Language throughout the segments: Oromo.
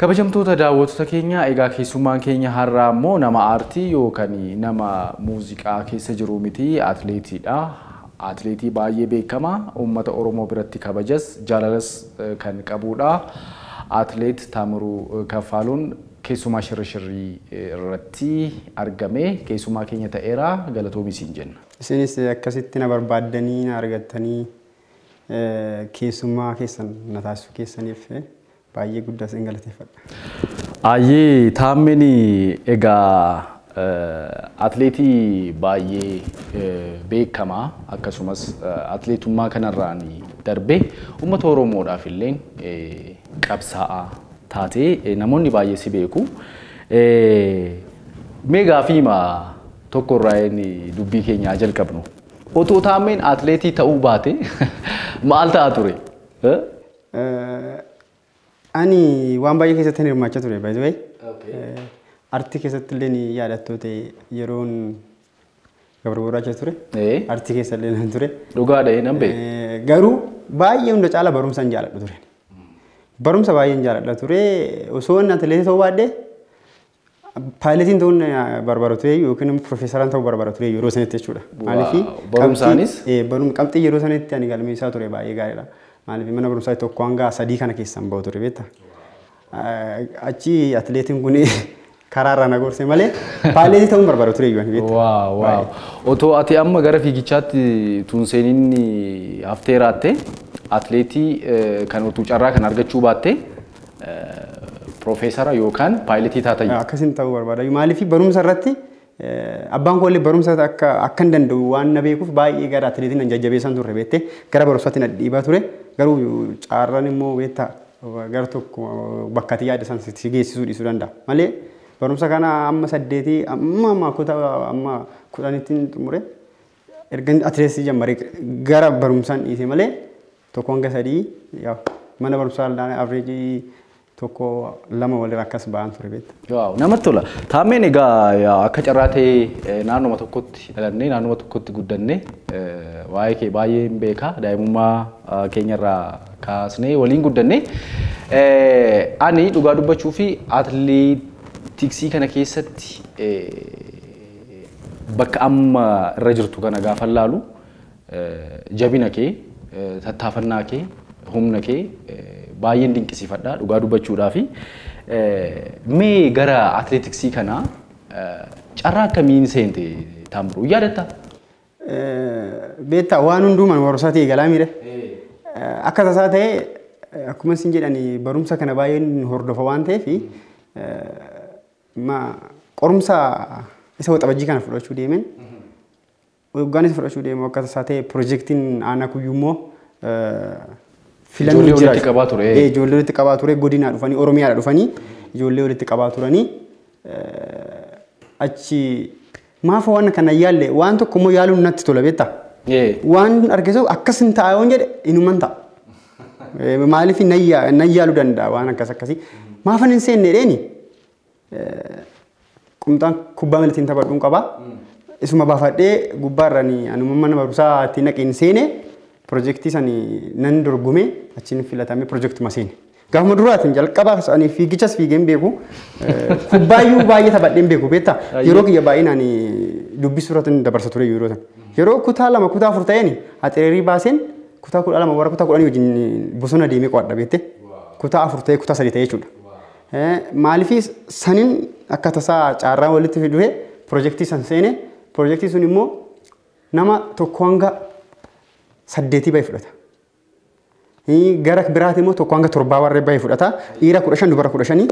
Kabajamtoota daawwattoota keenya, egaa keessummaan keenya har'aa immoo nama aartii yookaan nama muuziqaa keessa jiru miti, atileetiidha. Atileetii baay'ee beekamaa, uummata Oromoo biratti kabajas jaalalas kan qabudha. Atileet Taamiruu Kaffaaluun keessumaa shirshirrii irratti argame keessumaa keenya ta'eera, galatoomii siin jenna. Isinis akkasitti na barbaaddanii na argattanii keessummaa keessan na taasisuu keessaniif baay'ee guddaa isin galateeffadha. Ayyee Taammeen, egaa atileetii baay'ee beekamaa, akkasumas atileetummaa kanarraan darbee uummata Oromoodhaaf illee qabsaa'aa taatee namoonni baay'ee si beeku. Mee gaafiima tokko irraa dubbii keenyaa jalqabnu. Otoo Taammeen atileetii ta'uu baate maal ta'a ture? Ani waan baay'ee keessatti hirmaachaa ture, by the way. Artii keessatti illee ni yaadattoo ta'e, yeroon gabra gurraacha ture. Artii keessa illee nan ture. Dhugaadha, nan beeku. Garuu baay'ee hunda caala barumsa hin jaaladhu ture. Barumsa baay'ee hin jaaladha ture. Osoo inni atileetii ta'uu baadhee paayiletiin ta'uun barbaada ture yookiin immoo piroofeesaraan ta'uu barbaada ture yeroo sanitti jechuudha. Maaliif barumsaanis? Qabxii yeroo sanitti ani galmeessaa ture baay'ee gaariidha. Maaliif mana barumsaa 1 hanga 3 kana keessan bahu ture, beektaa. Achi atileetiin kun karaarraa na gorse malee paayileetii ta'uun barbaada ture iyyuu ani, beektaa. Waaw. Otoo ati amma gara fiigichaatti tun seeninni haftee raatte, atileetii kan utuu carraa kan argachuu baatte piroofeesara yookaan paayiletii taata. Akkasin ta'uu barbaada. Maaliif barumsa irratti abbaan koo illee barumsa akka hin danda'u waan na beekuuf baay'ee gara atileetiin na jajjabeessan turre, beektee, gara barumsaatti na dhiibaa ture. Garuu carraan immoo, beektaa, gara tokko bakka ati yaadde san si geessisuu dhiisuu danda'a. Malee barumsa kana amma saddeetii amma kutaa amma 10tti xumure, erga atileetii jammaree gara barumsaan dhiise malee 1 hanga 3 mana barumsaa average 1, 2 walirra akkas ba'an ture, beekta. Waaw, namatti tola. Taammeen, egaa akka carraa ta'ee naannoma tokkotti dhalannee naannoma tokkotti guddannee waa'ee kee baay'ee hin beeka. Daa'imummaa keenyarraa kaasnee waliin guddanne. Ani dhugaa dubbachuu fi atileetiksii kana keessatti bakka amma irra jirtu kana gaafa laalu jabina kee, tattaafannaa kee, humna kee baay'een dinqisiifadha dhugaa dubbachuudhaafi. Mee gara atileetiksii kanaa carraa akkamiin seente, Taamiruu, yaadatta? Beektaa, waan hundumaan barumsaatti eegalaa miire. Akka tasaa ta'ee, akkuma isin jedhani, barumsa kana baay'een hordofa waan ta'eef qorumsa isa waxabajjii kana fudhachuu deemeen, waggaan isa fudhachuu deemu akka tasaa ta'e piroojeektiin aanaa kuyyuu immoo filannoo jira. Walitti qabaa ture. Ijoollee walitti qabaa ture, godinaa dhufanii, Oromiyaadha dhufanii ijoollee walitti qabaa turanii. Achi maaf waan kana yaalle, waan tokko immoo yaaluun natti tola, beektaa. Waan argisu akkas hin ta'a yoon jedhe inuman ta'a. Maaliif nan yaaluu danda'a waan akkas akkasii. Maafan hin seenne dheeni qumxaan kubbaa miilaatiin taphadhuun qabaa. Isuma baafadhee gubbaarraan anuma mana barumsaa itti naqeen seene, piroojeektii sani nan dorgome, achiin filatamee piroojeektuma seene. Gaafuma duraatiin jalqabaa ani fiigichas fiigeen beeku, kubbaayyuu baay'ee taphadheen beeku, beektaa. Yeroo kiyya baay'inaan dubbisuu irratti dabarsa ture yeroo sana. Yeroo kutaa 2, kutaa 4 ta'een haxereerii baaseen kutaa 12 warra kutaa 10 wajjin bosona deemee qo'adha, beekte. Kutaa 4 ta'ee, kutaa 3 ta'ee jechuudha. Maaliif saniin akka tasaa carraan walitti fidee piroojeektii san seene. Piroojeektii sun immoo nama 1 hanga 8 baay'ee fudhata. Gara biraati immoo 1 hanga 7 warra baay'ee fudhata. Dhiira 15, dubara 15.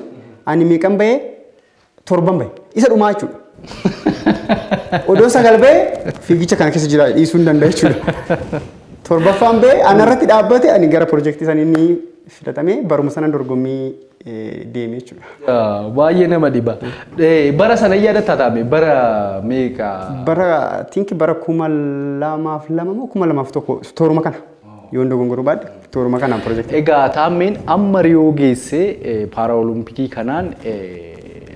Ani meeqan bahee? Torban bahe. Isa dhumaa jechuudha. Odoo sagal bahee fiigicha kana keessa jira dhiisuu hin danda'a jechuudha. Torbaffaan bahee anarratti dhaabbate, ani gara piroojeektii sanii ni filatamee baruma sana dorgommii deeme jechuudha. Baay'ee nama dhiba. Bara sana yaadatta taame, bara meeqa? Bara tinki bara 2002 moo 2001, tooruma kana. Yoon dogongoruu baadhe tooruma kanaan piroojeektii. Egaa Taammeen amma Riyoo geessee paaraolimpikii kanaan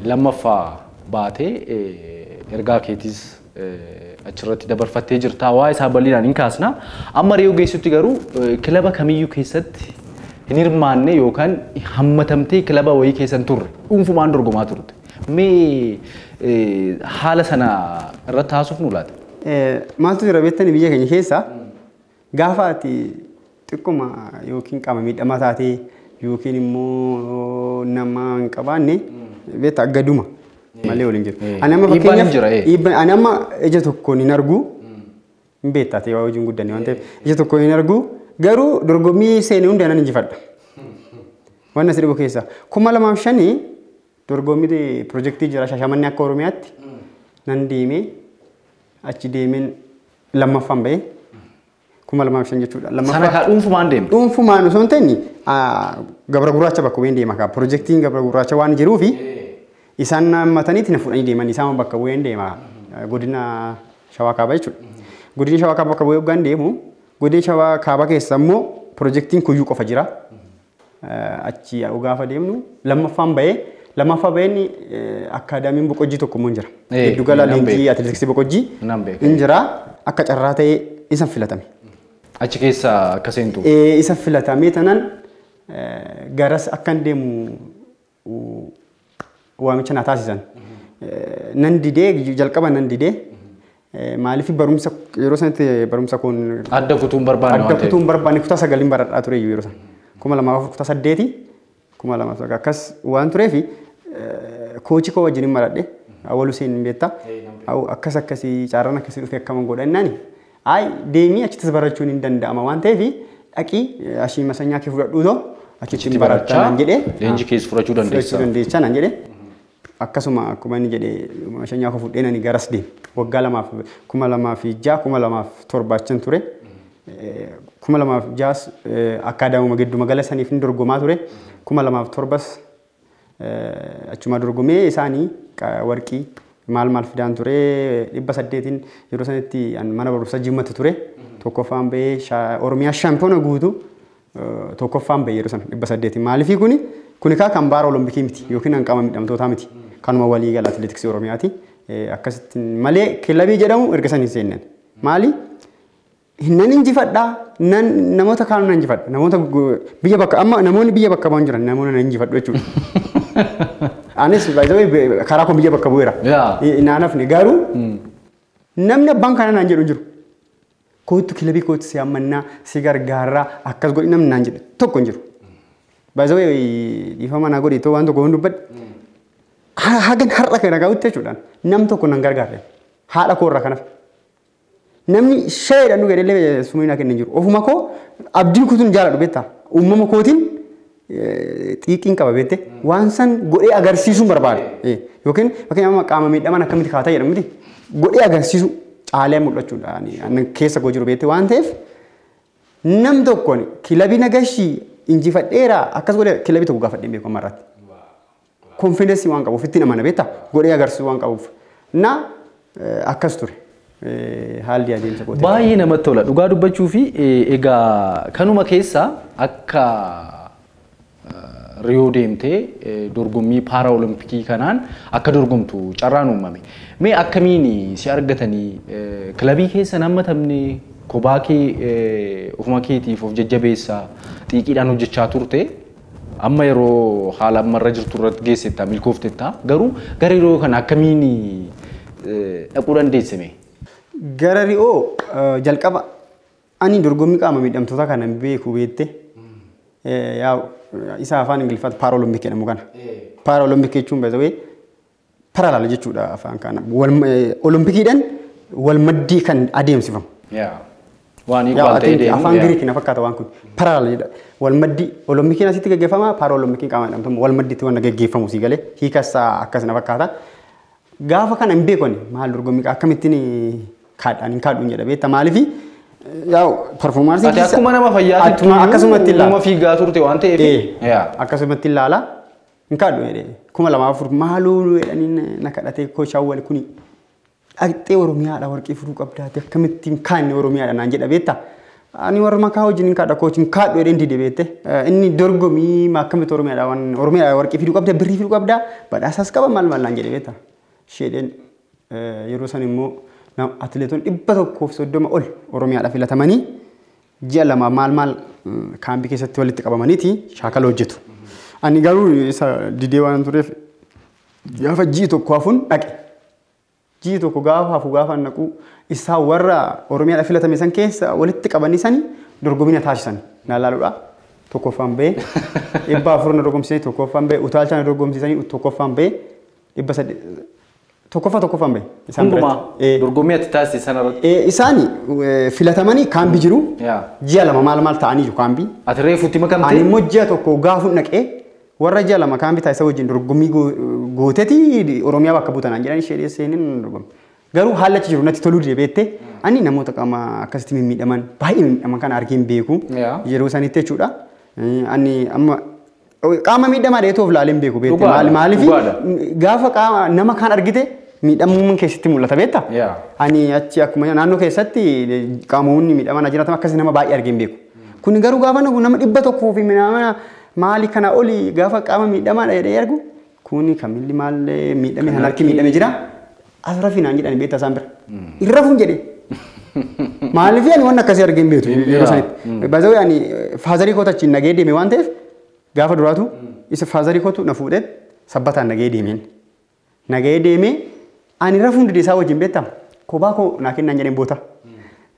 lammaffaa baatee ergaa keetis achirratti dabarfattee jirta. Waa isaa bal'inaan hin kaasna. Amma Riyoo geessutti garuu kilaba kamiyyuu keessatti hin hirmaanne yookaan hammatamtee kilaba wayii keessa hin turre, dhuunfumaan dorgomaa turte. Mee haala sana irratti haasuuf nu laata? Maaltu jira beektani, biyya keenya keessa gaafa ati xiqquma yookiin qaama miidhamaa taatee yookiin immoo nama hin qabaanne, beektaa, gaduma malee waliin jiru. Ani amma Dhiibbaan hin fakkeenyaaf jira. Ani amma ija tokkoon hin argu, hin beektaa ta'e waa hojiin guddanne waan ta'eef ija tokkoon hin argu, garuu dorgommii seenee hunda nan injifadha. Waan as dhibu keessa 2005 dorgommii pirojektii jira Shaashamannee akka Oromiyaatti nan deemee, achi deemeen lammaffaan bahee, 2005 jechuudha. Sana kaa dhuunfumaan deemte. Dhuunfumaan osoo hin ta'in gabra gurraacha bakka bu'een deema kaa, pirojektiin gabra gurraacha waan jiruufi isaan nammataniiti na fudhanii deeman, isaan bakka bu'een deema godina Shawaa Kaabaa jechuudha. Godina Shawaa Kaabaa bakka bu'ee hoggaan deemu, godina Shawaa Kaabaa keessa immoo pirojektiin Kuyyuu qofa jira. Achi gaafa deemnu lammaffaan bahee, lammaffaa baheen akkaadaamiin Boqojjii tokko immoo hin jira. Giddugala Nan leenjii beeka. atileetiksii Boqojjii Nan beeka. hin jira, akka carraa ta'ee isan filatame. Achi keessa akka seentu. Isa filatamee tanan garas akkan deemu waamicha na taasisan. Nan didee, jalqaba nan didee, maaliif barumsa yeroo sanatti barumsa kun Adda kutuun barbaanne adda waan ta'eef. Kutuun barbaanne, kutaa sagaliin baradhaa ture yeroo sana. 2004 kutaa saddeeti, 2009 akkas waan tureefi koochii koo wajjin hin maradhe, Awwal Hussein hin beektaa. Akkas akkasii carraan akkasii dhufee akkama godha jennaani. Ayi, deemii achittis barachuun hin danda'ama waan ta'eef dhaqii ashii masanyaa kee fudhadhuu too achitti Achitti barachaa barachaa naan jedhee. Leenjii keessa fudhachuu dandeessa. Fudhachuu dandeessaa naan jedhee. Akkasuma akkuma inni jedhee mashanyaa koo fudhee nani garas deeme. Waggaa lamaaf, 2006, 2007 ture. 2006s akkaadaamuma gidduma gala saniif hin dorgomaa ture. 2007s achuma dorgomee isaanii warqii maal maal fidaan ture, 800n yeroo sanitti mana barumsaa Jimmatti ture. Tokkoffaan bahee, Oromiyaa shaampiyoona guutuu tokkoffaan bahee yeroo sana 800n. Maaliifii kuni kaa kan baara olompikii miti yookiin kan qaama miidhamtootaa miti. Kanuma walii gala atileetiksii Oromiyaati. Akkasitti malee kilabii jedhamu erga san hin seenne. Maali? Nan injifadhaa, nan namoota kaan nan injifadha. Namoota biyya bakka, amma namoonni biyya bakka bu'an jiran, namoonni nan injifadhu jechuudha. Anis by the way karaa kun biyya bakka bu'eera. Naan hafne, garuu namni abbaan kana naan jedhu hin jiru. Kootu kilabii kootu si hammannaa, si gargaaraa, akkas godhi namni naan jedhu tokko hin jiru. By the way dhiifama naa godhi too waan tokko hin dubbadhe. Hagan har'a kana gahutti jechuudhaan nam tokko nan gargaarre. Haadha koo irraa kanaaf. Namni shayeedhaan nu jedhee sumii naa kennan jiru. Ofuma koo abdiin kutuun jaaladhu beektaa. Uumama kootiin xiiqiin qaba beekte. Waan san godhee agarsiisuun barbaada. Yookiin fakkeenyaaf amma qaama miidhamaan akkamitti kaataa jedhamu miti. Godhee agarsiisu caalee mul'achuudha. Ani keessa koo jiru beekte waan ta'eef nam tokkoon kilabii nagashii injifadheera akkas godhee kilabii tokko gaafadhee beeku amma irratti. Confidence waan qabuuf ittiin amana beektaa, godhee agarsiisuu waan qabuuf. Na akkas ture haalli adeemsa kooti. Baay'ee namatti tola. Dhugaa dubbachuu fi egaa kanuma keessa akka Riyoo deemtee dorgommii paara olompikii kanaan akka dorgomtu carraan uumame. Mee akkamiin si argatanii, kilabii keessa hammatamne, kophaa kee ofuma keetiif of jajjabeessaa xiiqiidhaan hojjechaa turte, amma yeroo haala ammarra jirtu irratti geessetta, milkooftetta, garuu gara yeroo kana akkamiin dhaquu dandeessime? Gara Ri'oo jalqaba ani dorgommii qaama miidhamtoota kana hin beeku beekte. Yaa isa afaan Ingiliffaatti Paralympic jedhamu kana. Paralympic jechuun by parallel jechuudha afaan kana. Olompikiidhaan wal maddii kan adeemsifamu. Waan equal ta'ee deemu. Afaan Giriik na fakkaata waan kun. Parallel jedha. Wal maddii Olompikiin asitti gaggeeffama, Paralympikiin qaama miidhamtoota wal maddiitti waan gaggeeffamu si galee hiikasaa akkas na fakkaata. Gaafa kana hin beeku ani, maal dorgommii akkamittiin kaadhaan hin kaadhuun jedha beekta, maaliifi yaa performance Ati akkuma nama fayyaatti akkasumatti ilaala. Nama fiigaa turte waan ta'eef. Akkasumatti ilaala. Hin kaadhu jedhee 2004 maaloo jedhanii na kadhatee kooshaawwan kuni dhaqxee Oromiyaadha warqii fuduu qabdaate akkamitti hin kaanne Oromiyaadha naan jedha beekta. Ani warra makaa wajjin hin kaadha koochin kaadhu jedheen dide beekte. Inni dorgomii akkamitti Oromiyaadha waan Oromiyaadha warqii fiduu qabda, birrii fiduu qabda, badhaasaas qaba, maal maal naan jedhe beekta. Isheedheen yeroo san immoo atileetonni 130 ol Oromiyaadhaa filatamanii ji'a 2 maal maal kaambii keessatti walitti qabamaniiti shaakala hojjetu. Ani garuu isa didee waan tureef gaafa ji'i 1 hafuun dhaqe. Ji'i 1 gaafa hafu gaafa naqu isaa warra Oromiyaadhaa filatame san keessa walitti qabanii sani dorgommii na taasisan na laaluudha. Tokkoffaan ba'ee 400 na dorgomsiisanii tokkoffaan ba'ee utaalcha na dorgomsiisanii tokkoffaan ba'ee 800 tokkoffaan ba'e. Hundumaa dorgommii ati taasise sanarratti. Isaani filatamanii kaambii jiru. Ji'a 2 maal maal ta'anii jiru kaambii. Ati reefuutti makamte? Ani immoo ji'a 1 gaafa naqee warra ji'a 2 kaambii taasisa wajjin dorgommii gooteeti Oromiyaa bakka buutanaan jedhan ishee dhiyeessee dorgomme. Garuu haalli achi jiru natti toluu dide beektee ani namoota qaama akkasitti mimmiidhaman baay'ee mimmiidhaman kana argee hin beeku yeroo sanitti jechuudha. Ani amma qaama miidhamaa dheetoo of laalee hin beeku beektee maaliif gaafa qaama nama kaan argite miidhamuun keessatti mul'ata beektaa? Ani achi akkuma naannoo keessatti qaamonni miidhaman jiraatan akkasii nama baay'ee argee hin beeku. Kun garuu gaafa nama 100 fi nama maali kana oli gaafa qaama miidhamaa dheedhee argu kuni kamilli maal miidhame kan harki miidhame jira. Asirra finaan jedhani beektaa isaan bira. Irra fuun jedhee. Maaliif ani waan akkasii argee hin beektu yeroo sanitti. Baay'ee ani faazarii kootu achiin nagee deeme waan ta'eef gaafa duraatu isa faazarii kootu na fuudhee sabbataan nagee deemeen. Nagee deemee ani rafuun dide isaa wajjin beektaa kophaa koo naa kennan jedheen boota.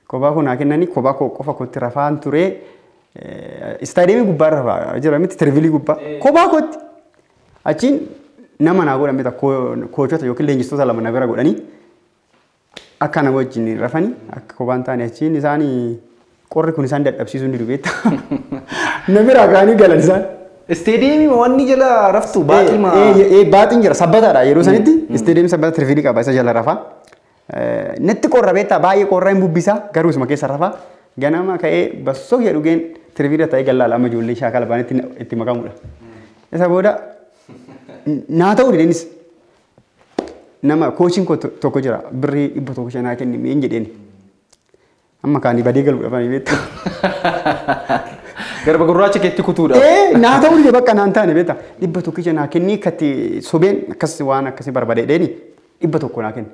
Kophaa koo naa kennanii kophaa koo qofa kootti rafaan turee istaadiyeemii gubbaa rafaa jira miti tirvilii gubbaa kophaa kootti achiin nama naa godhan beektaa koochota yookiin leenjistoota 2 na bira godhanii akka na wajjin rafanii akka kophaan taane achiin isaanii qorri kun isaan dadhabsiisuu ni beektaa. Na bira kaanii galan isaan. Istaadiyeemii wanni jala raftu baaxii maa? Baaxiin jira sabbataadha yeroo sanitti istaadiyeemii sabbata tirvilii qaba isa jala rafaa. Natti qorra beektaa baay'ee qorra hin bubbisaa garuu isuma keessa rafaa ganama ka'ee bassoo jedhu dhugeen tirvilii ta'ee gallaala amma ijoollee shaakala baanitti itti makamudha. Isa booda naa ta'uu dideenis nama koochiin koo tokko jira birrii 100 naa kenni mi'een jedheen amma kaanii badee galuudha fanii beektaa. Garba gurraacha keetti kutuudha. Naa ta'uu dide bakka naan taane beektaa 100 naa kenni akkatti sobeen akkas waan akkasii barbaade dheeni 100 naa kenni.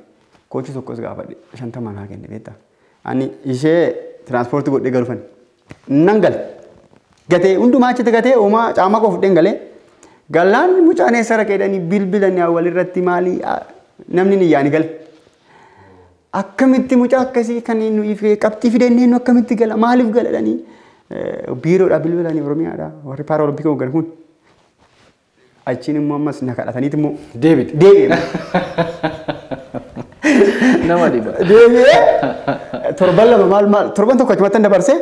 Koochii tokkos gaafadhe 50 naa kenne beektaa. Ani ishee tiraanspoortii godhee galufan nan gale. Gatee hundumaa achitti gatee uumaa caamaa koo fudheen galee gallaan mucaan eessa raqee jedhanii bilbilanii walirratti maali namni ni yaani gale. Akkamitti mucaa akkasii kan nuyi qabxii fidannee nu akkamitti gala maaliif gala jedhanii biiroodhaa bilbilanii Oromiyaadhaa warri paaraolimpikii hooggan kun. Achiin immoo ammas na kadhataniit immoo deebite. Deebi'e. Nama dhiba. Deebi'ee torban 2 maal maal torban 1 achumatti dabarsee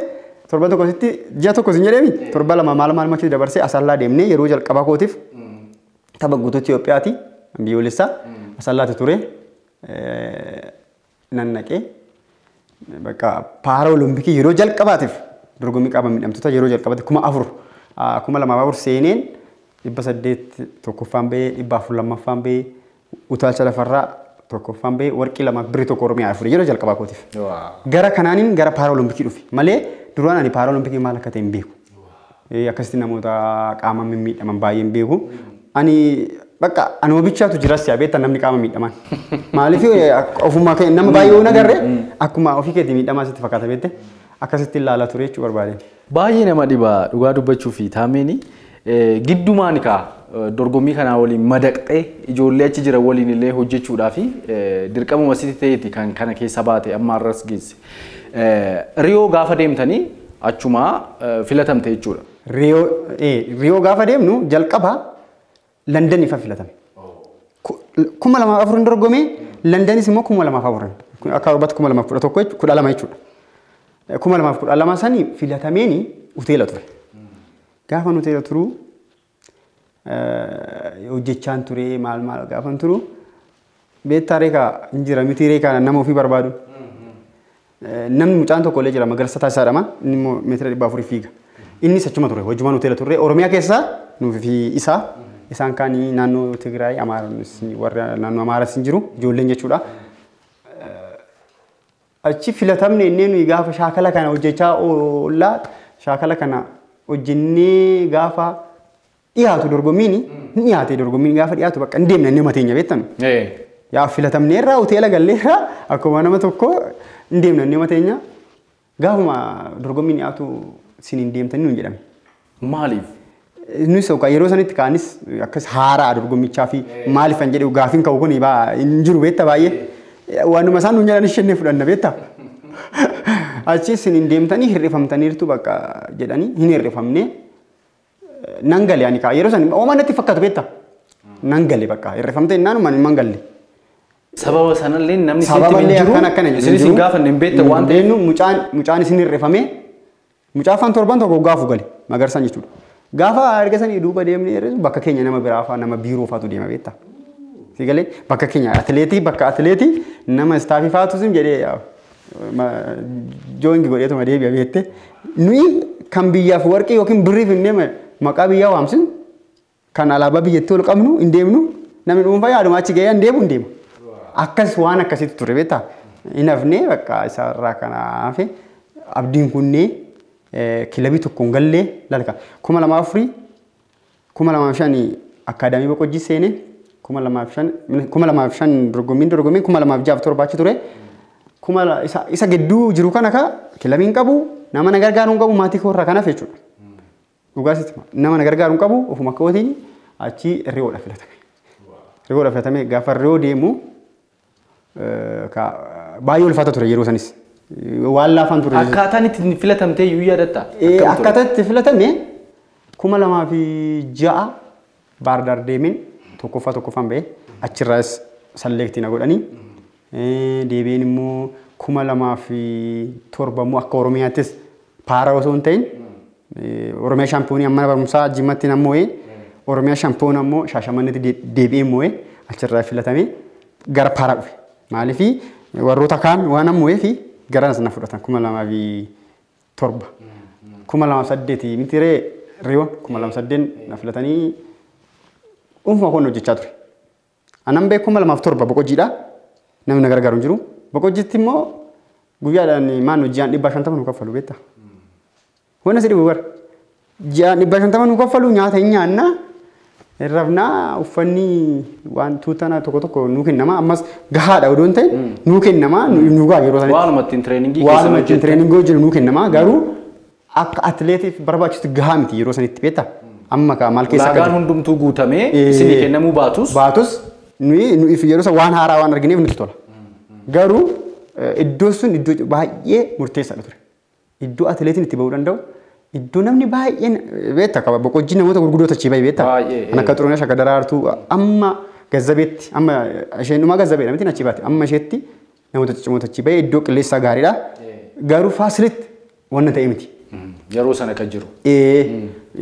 torban 1 sitti ji'a 1 sin jedheemi torban 2 maal maal machitti dabarsee Asallaa deemnee yeroo jalqabaa kootiif tapha guutuu Itoophiyaati biyyoolessaa Asallaatti ture nan naqee bakka paaraolimpikii yeroo jalqabaatiif dorgommii qaama miidhamtoota yeroo jalqabaatiif 4000 2004 seeneen 800 tokkoffaan ba'ee 400 lammaffaan ba'ee utaalcha lafarraa tokkoffaan ba'ee warqii 2 birrii 1 Oromiyaa 4 yeroo jalqabaa kootiif. Gara kanaaniin gara paaraolimpikii dhufe malee duraan ani paaraolimpikii maal akka ta'e hin beeku. Akkasitti namoota qaama mimmiidhaman baay'ee hin beeku. Ani bakka anuma bichaatu jiras yaa beektaa namni qaama miidhaman. Maaliif ofumaa kee nama baay'ee yoo agarre akkuma ofii keetii miidhamaa sitti fakkaata beekte akkasitti ilaalaa ture jechuu barbaade. Baay'ee nama dhiba dhugaa dubbachuu fi taameeni giddumaan kaa dorgommii kanaa waliin madaqxee ijoollee achi jiran waliin illee hojjechuudhaa fi dirqamuma sitti ta'eeti kan kana keessa baate amma har'as geesse. Riyoo gaafa deemtanii achumaa filatamte jechuudha. Riyoo gaafa deemnu jalqaba London ifa filatame. 2004 dorgomee Londonis immoo 2004 akka Awuroopaatti 2011 12 jechuudha. 2012 sanii filatameeni hoteela ture. Gaafa hoteela turuu hojjechaan ture maal maal gaafan turu beektaa reekaa hin jira miti reekaa nama ofii barbaadu. Namni mucaan tokko illee jira Magarsa Taasisaa jedhama inni immoo meetira 400 fiiga. Innis achuma ture hojumaan hoteela turre Oromiyaa keessaa nuuf fi isaa isaan kaanii naannoo Tigraay Amaaras warra naannoo Amaaras hin jiru ijoolleen jechuudha. Achi filatamne inni nuyi gaafa shaakala kana hojjechaa oollaa shaakala kana hojjennee gaafa dhiyaatu dorgommiin ni dhiyaate dorgommiin gaafa dhiyaatu bakka hin deemne inni mateenya beektan. Yaa filatamneerra hoteela galleerra akkuma nama tokko hin deemne nama teenya gaafuma dorgommiin dhiyaatu isin hin deemtanii nuun jedhame. Maaliif? Nus yeroo sanitti kaanis akkas haaraa dorgommichaa fi maaliif kan jedhu gaafiin ka'u kun hin jiru beekta baay'ee. Waanuma isaan nuun jedhan isheen fudhanna beekta. Achi isin hin deemtanii hir'ifamtaniirtu bakka jedhanii hin hir'ifamne nan gale ani kaa yeroo sani oomaa natti fakkaatu beekta. Nan gale bakka hir'ifamte innaan man galle. Sababa sanallee namni sitti hin jiru. Isinis hin gaafanne hin beektan waan ta'eef. Mucaan isin hir'ifame mucaa afaan torban tokko gaafu gale Magarsaan jechuudha. Gaafa erga sanii duuba deemnee bakka keenya nama biraa fa'aa nama biiroo fa'aatu deema beekta. Si galee bakka keenya atileetii bakka atileetii nama istaafii fa'aatu sin jedhee jooyingi godheetuma deebi'a beekte. Nuyi kan biyyaaf warqee yookiin birriif hin deemne maqaa biyyaa waamsinu kan alaabaa biyyattii ol qabnu hin deemnu namni dhuunfaa yaaduma achi gahee hin deemu hin deema. Akkas waan akkasiitu ture beekta. Hin hafnee bakka isarraa kana hafe abdiin kunnee kilabii tokko hin gallee lalka 2004 2005 akkaadaamii Boqojjii seene 2005 dorgommiin 2006 7 achi ture isa gidduu jiru kana ka kilabiin qabu nama na gargaaru hin qabu maatii koo irraa kanaaf jechuudha. Dhugaasitti nama na gargaaru hin qabu ofuma kootiin achi Riyoodha filatame. Riyoodha filatame gaafa Riyoo deemu baay'ee ulfaata ture yeroo sanis. Waan laafaan ture. Akkaataan itti filatamtee iyyuu yaadatta? Akkaataa itti filatame 2006 Baardaar deemeen tokkoffaan ba'e achirraas salleektii na godhanii deebiin immoo 2007 immoo akka Oromiyaattis paara osoo hin ta'in Oromiyaa shaampiyoonii mana barumsaa Jimmatti nan moo'ee Oromiyaa shaampiyoon ammoo Shaashamanneetti deebi'ee moo'ee achirraa filatame gara paaraa dhufe. Maaliif warroota kaan waan moo'ee fi gara sana fudhatan 2007 2008 miti ree Riyoon 2008 na filatanii dhuunfaa koon hojjechaa ture. Anan beeku 2007 Boqojjiidha. Namni na gargaaru hin jiru. Boqojjiitti immoo guyyaadhaan maan ji'aan 150 nu kaffalu beekta. Wanna si dhibu bara. Ji'aan 150 nu kaffalu nyaata hin nyaanna. Rafnaa uffanni waan tuutana tokko tokko nuu kennama ammas gahaadha odoo hin ta'in nuu kennama nu gaha yeroo sanitti. Waanuma ittiin tireeningii keessa Waanuma ittiin tireeningii hojjennu nuu kennama garuu akka atileetiif barbaachisu gahaa miti yeroo sanitti beekta. Amma kaa maal keessa akka Ulaagaan hundumtuu guutamee isinii kennamuu baatus. Baatus nuyi yeroo sana waan haaraa waan argineef nutti tola. Garuu iddoo sun iddoo baay'ee murteessaadha ture. Iddoo atileetiin itti ba'uu danda'u iddoo namni baay'een beekta qaba Boqojjii namoota gurguddoota achii bahe beekta. Kan akka Xurunesh akka Daraartuu amma Gazzabeetti amma isheen dhumaa Gazzabeedha miti achii baate amma isheetti namoota ciccimoota achii bahe iddoo qilleensaa gaariidha. Garuu faasilitti wanna ta'e miti. Yeroo sana kan jiru.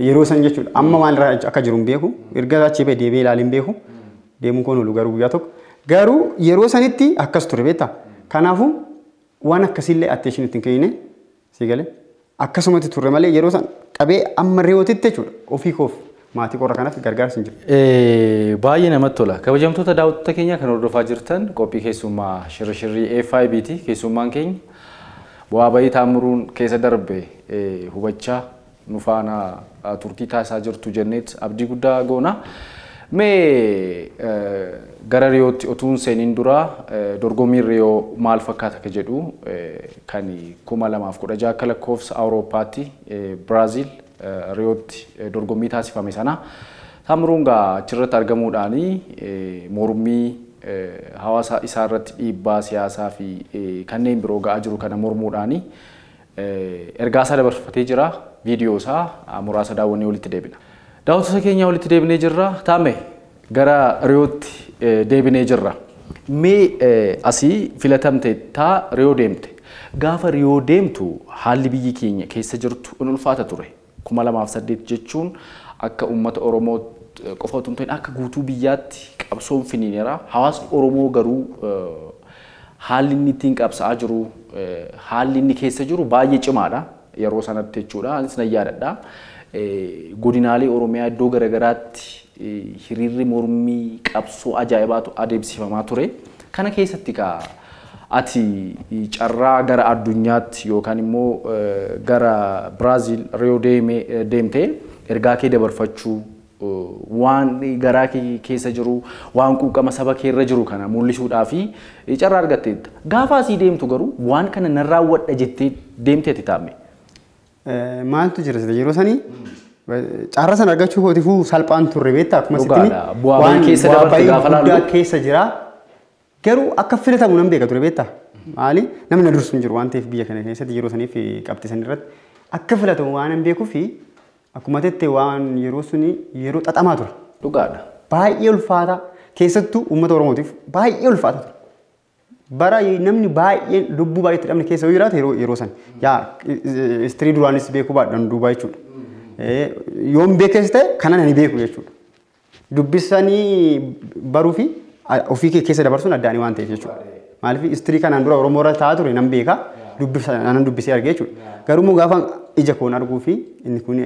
Yeroo sana jechuudha amma maal irraa akka jiru hin beeku erga achii bahe deebi'ee ilaalee hin beeku deemuun koon oolu garuu guyyaa tokko garuu yeroo sanitti akkas ture beekta. Kanaafuu waan akkasiillee attention ittiin kennine si galee akkasumatti turre malee yeroo san qabee amma Riyootitti jechuudha ofii koof maatii qorra kanaaf gargaarsi hin jiru. Baay'ee namatti tola. Kabajamtoota daawwattoota keenya kan hordofaa jirtan qophii keessummaa shirshirrii FIB'ti. Keessummaan keenya bu'aa bayii Taammiruun keessa darbe hubachaa nu faana turtii taasisaa jirtu jenneet abdii guddaa goona. Mee gara Riyootti otuu hin seeniin dura dorgommiin Riyoo maal fakkaata akka jedhu kan 2016 akka lakkoofsa Awurooppaatti Biraaziil Riyootti dorgommii taasifame sana Taammiruun gaa achirratti argamuudhaan mormii hawaasa isaa irratti dhiibbaa siyaasaa fi kanneen biroo ga'aa jiru kana mormuudhaan ergaa isaa dabarfatee jira. Viidiyoo isaa muraasa daawwannee walitti deebina. Daawwattoota keenya walitti deebinee jirra. Taame gara Riyootti deebinee jirra. Mee asii filatamte taa Riyoo deemte. Gaafa Riyoo deemtu haalli biyyi keenya keessa jirtu in ulfaata ture. 2008 jechuun akka uummata Oromoo qofa otoo hin ta'in akka guutuu biyyaatti qabsoon finiineera. Hawaasni Oromoo garuu haalli inni ittiin qabsa'aa jiru haalli inni keessa jiru baay'ee cimaadha. Yeroo sanatti jechuudha. Anis nan yaadadha. Godinaalee Oromiyaa iddoo garaagaraatti hiriirri mormii qabsoo ajaa'ibaatu adeemsifamaa ture. Kana keessatti kaa ati carraa gara addunyaatti yookaan immoo gara Biraaziil Riyoo deemtee ergaa kee dabarfachuu waan garaa kee keessa jiru, waan quuqama saba kee irra jiru kana mul'isuudhaaf carraa argatteetta. Gaafa asii deemtu garuu waan kana nan raawwadha jettee deemteeti taa'ame. Maaltu jira yeroo sanii carraa sana argachuu kootiifuu salphaan turre beektaa akkuma sitti Bu'aa bahii keessa dabarte gaafa laallu. Guddaa keessa jira. Garuu akka filatamu nan beeka ture beektaa. Maali namni na dursu hin jiru waan ta'eef biyya kana keessatti yeroo saniif qabxii san irratti akka filatamu waan hin beekuu fi akkuma tette waan yeroo suni yeroo xaxamaa ture. Dhugaadha. Baay'ee ulfaata keessattuu uummata Oromootiif baay'ee ulfaata ture. Bara namni baay'een lubbuu baay'eetti dhabne keessa yoo jiraate yeroo san yaa istirii duraanis beekuu baadhan duubaa jechuudha. Yoon beekes ta'e kanan ani beeku jechuudha. Dubbisanii baruu fi ofii kee keessa dabarsuun addaanii waan ta'eef jechuudha. Maaliif istirii kanaan dura Oromoo irra taa'aa ture nan beeka nan dubbisee argee jechuudha. Garuu immoo gaafa ija koon arguu fi inni kun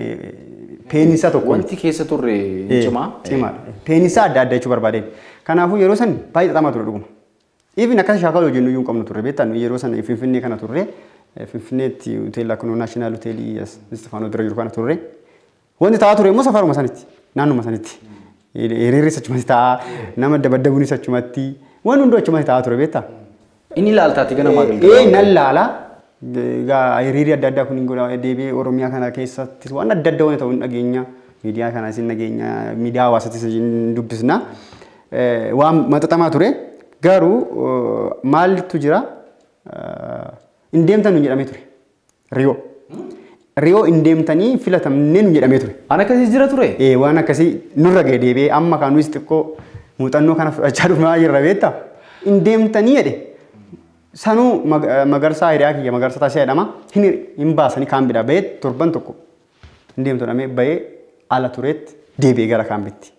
peenisa tokko. Wanti keessa turre cimaa. Cimaadha. Peenisa adda adda jechuu barbaadeen. Kanaafuu yeroo san baay'ee xaxamaa ture dhuguma. Even akkas shaakala hojjennu iyyuu hin qabnu turre beektaa yeroo sana Finfinnee kana turre Finfinneetti hoteela kunoo naashinaal hoteelii Istifaanoo dura jiru kana turre. Wanti taa'aa ture immoo safaruma sanitti naannuma sanitti. Hiriirris achumatti taa'aa nama dabaddabuunis achumatti waan hunduu achumatti taa'aa ture beektaa. Inni ilaaltaati ganamaa galgala. Nan laala. Hiriirri adda addaa kun hin godha deebi'ee Oromiyaa kana keessattis waan adda adda waan ta'u hin dhageenya. Miidiyaa kanas hin dhageenya miidiyaa hawaasattis hin dubbisna. Waan maxaxamaa ture garuu maaltu jira hin deemtan nu jedhamee ture. Riyoo. Riyoo hin deemtanii filatamnee nu jedhamee ture. Waan akkasii jira ture? Waan akkasii nurra ga'e deebi'ee amma kaanuus xiqqoo muuxannoo kana fudhachaa dhufnaa jirra beektaa. Hin deemtanii jedhe. Sanuu magarsaa hiriyaa kiyya magarsaa taasisaa jedhama. Hin baasanii kaambiidhaa bahee torban tokko hin deemtu jedhamee bahee ala tureetti deebi'ee gara kaambiitti.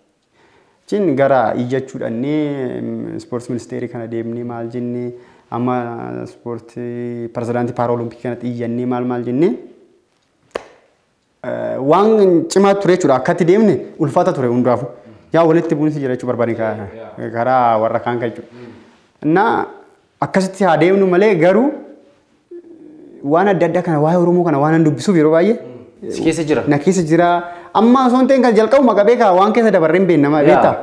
Cin gara iyyachuu dhannee ispoortii ministeerii kana deemnee maal jennee amma ispoortii pirezidaantii paaraolimpikii kanatti iyyannee maal maal jennee waan cimaa ture jechuudha. Akkatti deemne ulfaata ture hundaafuu. Yaa walitti bu'insi jira jechuu barbaadne karaa warra kaan kan jechuudha. Innaa akkasitti haa deemnu malee garuu waan adda addaa kana waa'ee Oromoo kana waan dubbisuuf yeroo baay'ee Si keessa jira. Na keessa jira. Amma osoo hin ta'in kan jalqabu maqaa beekaa waan keessa dabarree hin beekne nama beektaa.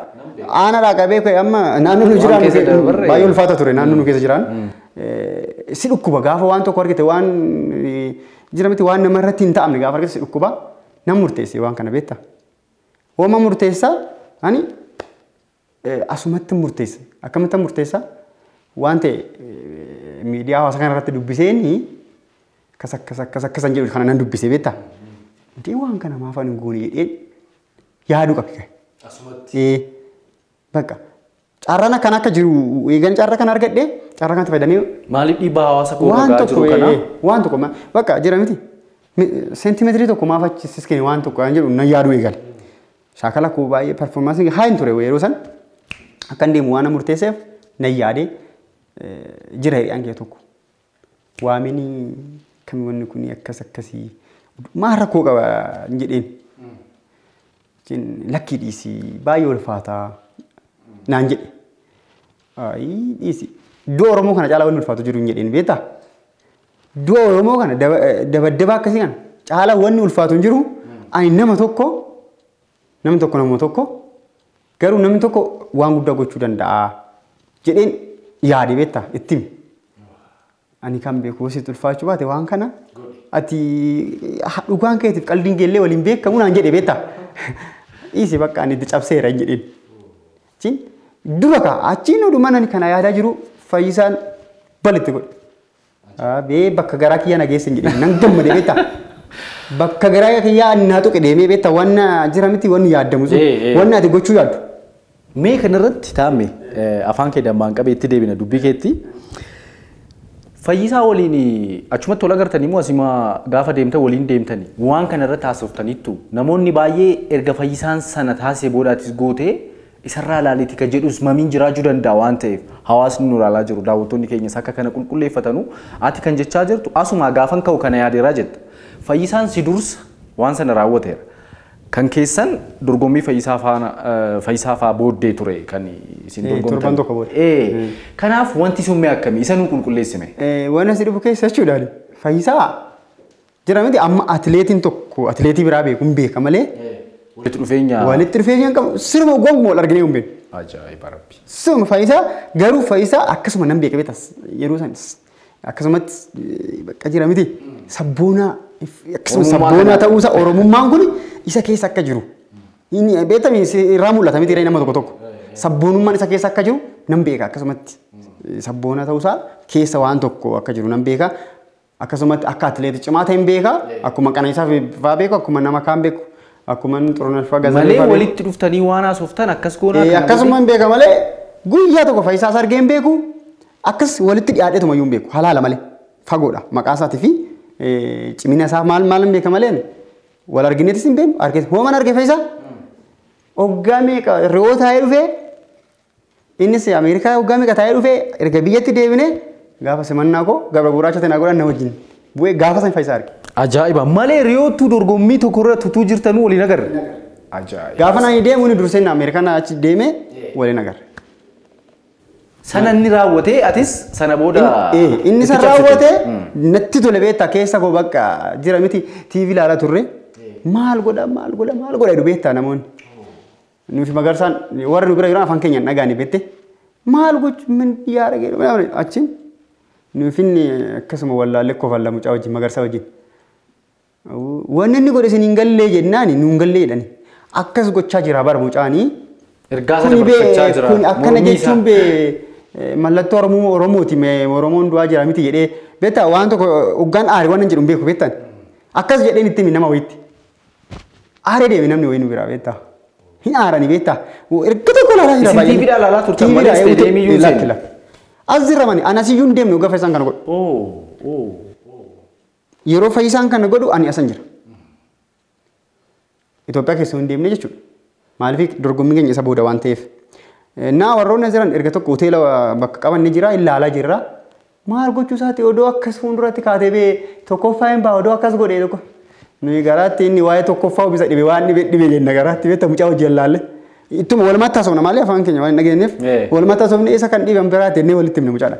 Aanaadhaa qabee amma naannoo nu jiraan baay'ee ulfaata ture naannoo nu keessa jiraan. Si dhukkuba gaafa waan tokko argite waan jira miti waan nama irratti hin ta'amne gaafa argite si dhukkuba nam murteesse waan kana beektaa. Hooma murteessaa ani asumatti murteessa. Akkamitti murteessa waan ta'e miidiyaa hawaasa kana irratti dubbiseen akkas akkas akkas akkasan jedhu kana nan dubbisee beektaa. Intee waan kana maaf ani goone jedheen yaaduu qabe. Asumatti. Bakka carraan akkana akka jiru eegan carraa kana argadhee carraa kanatti fayyadamee. Maaliif dhiibbaa hawaasa koo irra jiru kana? Waan tokko bakka jira miti seentimeetirii tokko maaf achi siskeen waan tokko kan jedhu nan yaaduu eegale. Shaakala koo baay'ee performaansiin haa hin ture yeroo san akka hin deemu waan murteesseef nan yaadee jira hiriyaan kee tokko. Waamini kami wanni kun akkas akkasii maal rakkoo qaba hin jedheen. Lakkii dhiisii baay'ee ulfaataa naan jedhe. Ayii dhiisii du'a Oromoo kana caalaa wanni ulfaatu jiru hin jedheen beektaa. Du'a Oromoo kana dabaddaba akkasii kana caalaa wanni ulfaatu hin jiru ani nama tokko namni tokko nama tokko garuu namni tokko waan guddaa gochuu danda'a jedheen yaade beektaa itti himi. Ani kan beeku sitti ulfaachuu baate waan kana ati dhugaan keetiif qalbiin keellee waliin beekamu naan jedhe beektaa. Dhiisi bakka ani itti cabseera hin jedheen. Achiin dura kaa achiin odumaan ani kana yaadaa jiru fayyisaan balitti godhe. Bee bakka garaa kiyyaa na geesse hin jedheen nan gammade beektaa. Bakka garaa kiyyaa naa tuqe deemee beektaa waan jira miti waan yaadamu sun waan ati gochuu yaaddu. Mee kanarratti taa'ame afaan kee dammaan qabee itti deebina dubbii keetti. Fayyisaa waliin achumatti wal agartanii moo asuma gaafa deemtan waliin deemtanii waan kanarratti haasoftaniittu namoonni baay'ee erga fayyisaan sana taasisee boodaatis gootee isarraa ilaaleeti kan jedhus mamiin jiraachuu danda'a waan ta'eef hawaasni nu ilaalaa jiru daawwattoonni keenyas akka kana qulqulleeffatanu ati kan jechaa jirtu asuma gaafan ka'u kana yaadeeraa jetta. Fayyisaan si dursa waan sana raawwateera. Kan keessan dorgommii fayyisaa fa'aa booddee ture kan isin dorgomtan. Torban tokko booda. Kanaaf wanti sun mee akkamii isa nuu qulqulleessime? Waan asii dhufu keessa jechuudha. Fayyisaa jira miti amma atileetiin tokko atileetii biraa beeku hin beeka malee Walitti dhufeenya. Walitti dhufeenya hin qabu. Siruma gonkumaa wal arginee hin beeknu. Ajaa'iba rabbi. Siruma Faayisaa garuu Faayisaa akkasuma nan beeka beektas yeroo san akkasumatti bakka jira miti sabboonaa akkasuma sabboonaa ta'uusaa Oromummaan kun isa keessa akka jiru. Inni beektami irraa mul'ata miti nama tokko tokko. Sabboonummaan isa keessa akka jiru nan beeka akkasumatti sabboonaa ta'uusaa keessa waan tokko akka jiru nan beeka. Akkasumatti akka atileetii cimaa ta'e hin beeka. Akkuma Qananiisaa fa'aa beeku akkuma nama kaan beeku. Akkuma Xurunesh fa'aa Gazalee Malee fa'aa beeku. walitti dhuftanii waan haasoftan akkas goonaa kana Akkasuma hin beeka malee guyyaa tokko Faayisaas argee hin beeku. Akkas walitti dhiyaadheetuma iyyuu hin beeku. Halaala malee fagoodha maqaa isaatii fi cimina isaa maal maal hin beeka malee wal argineetis hin beeknu argee hooman argee Faayisaa hoggaa meeqa re'oo taa'ee dhufee innis Ameerikaa hoggaa meeqa taa'ee dhufee erga biyyatti deebinee gaafa simannaa koo gabra gurraacha ta'e naa godhan na wajjin bu'ee gaafa san Faayisaa arge. Ajaa'iba malee Riyoottuu dorgommii tokko irra tutuu jirtanuu waliin agarre. Ajaa'iba. Gaafa naan deemu inni dursee Ameerikaa achi deemee waliin agarre. Sana inni raawwatee atis sana booda. Inni san itti cabsite. raawwatee natti tole beektaa keessa koo bakka jira miti TV ilaalaa turre maal godha maal godha maal godha jedhu beektaa namoonni. Nuti Magarsaan warri nu bira jiran afaan keenyaan dhagaanii beekte maal gochu min yaara jedhu achiin nuuf inni akkasuma wallaallee kofalla mucaa wajjin Magarsaa wajjin. Wanni inni godhe isin hin gallee jennaan nu hin gallee jedhani akkas gochaa jira bara mucaanii. Ergaa sana dabarfachaa jira. Kun akkana Mormii isaa. jechuun bee mallattoo Oromoo Oromooti Oromoon du'aa jira miti jedhee beektaa waan tokko hoggaan aare waan hin jedhu hin beeku beektaan akkas jedheen itti himi nama wayitti aaree deeme namni wayii nu biraa beektaa hin aarani beektaa erga tokko ilaalaa jira Isin TV dhaa ilaalaa turtan malee isteediyeemii iyyuu hin seenne. As jirra mani ani asiyyuu hin deemne hoggaa Faayisaan kana godhu. Yeroo Faayisaan kana godhu ani asan jira. Itoophiyaa keessa hin deemne jechuudha. Maaliif dorgommii keenya isa booda waan ta'eef. Naa warroonni jiran erga tokko hoteela bakka qaban ni jira ilaalaa jirra. Maal gochuu isaati odoo akkas fuulduratti kaatee bee tokkoffaa hin baa odoo akkas godhee tokko. Nuyi garaatti inni waa'ee tokkoffaa bisa dhibe waan dhibe dhibe jenna garaatti beekta mucaa hojii allaalle. Ittuma walumatti haasofna malee afaan keenya waan hin dhageenyeef walumatti haasofne isa kan dhiban biraatti jennee walitti himne mucaadha.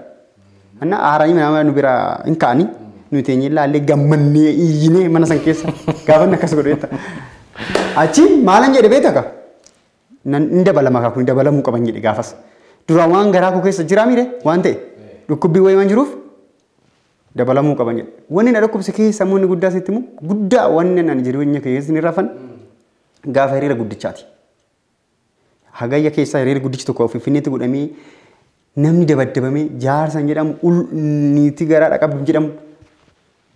Anna aaranii nama nu bira hin ka'anii nuyi teenyee ilaallee gammannee iyyinee mana san keessa gaafa inni akkas godhu beekta. Achi maalan jedhe beekta ka? Nan hin dabalama kaa kun dabalamuu qaban jedhe gaafas. Duraan waan garaa koo keessa jiraa miire waan ta'e dhukkubbii wayii waan jiruuf dabalamuu qaban jedhe. Wanni na dhukkubse keessa immoo inni guddaa sitti himu guddaa wanni ani jireenya keessa hin rafan gaafa hiriira guddichaati. Hagayya keessa hiriira guddichi tokko Finfinneetti godhamee namni dabaddabamee jaarsan jedhamu niitii garaadha qabdu jedhamu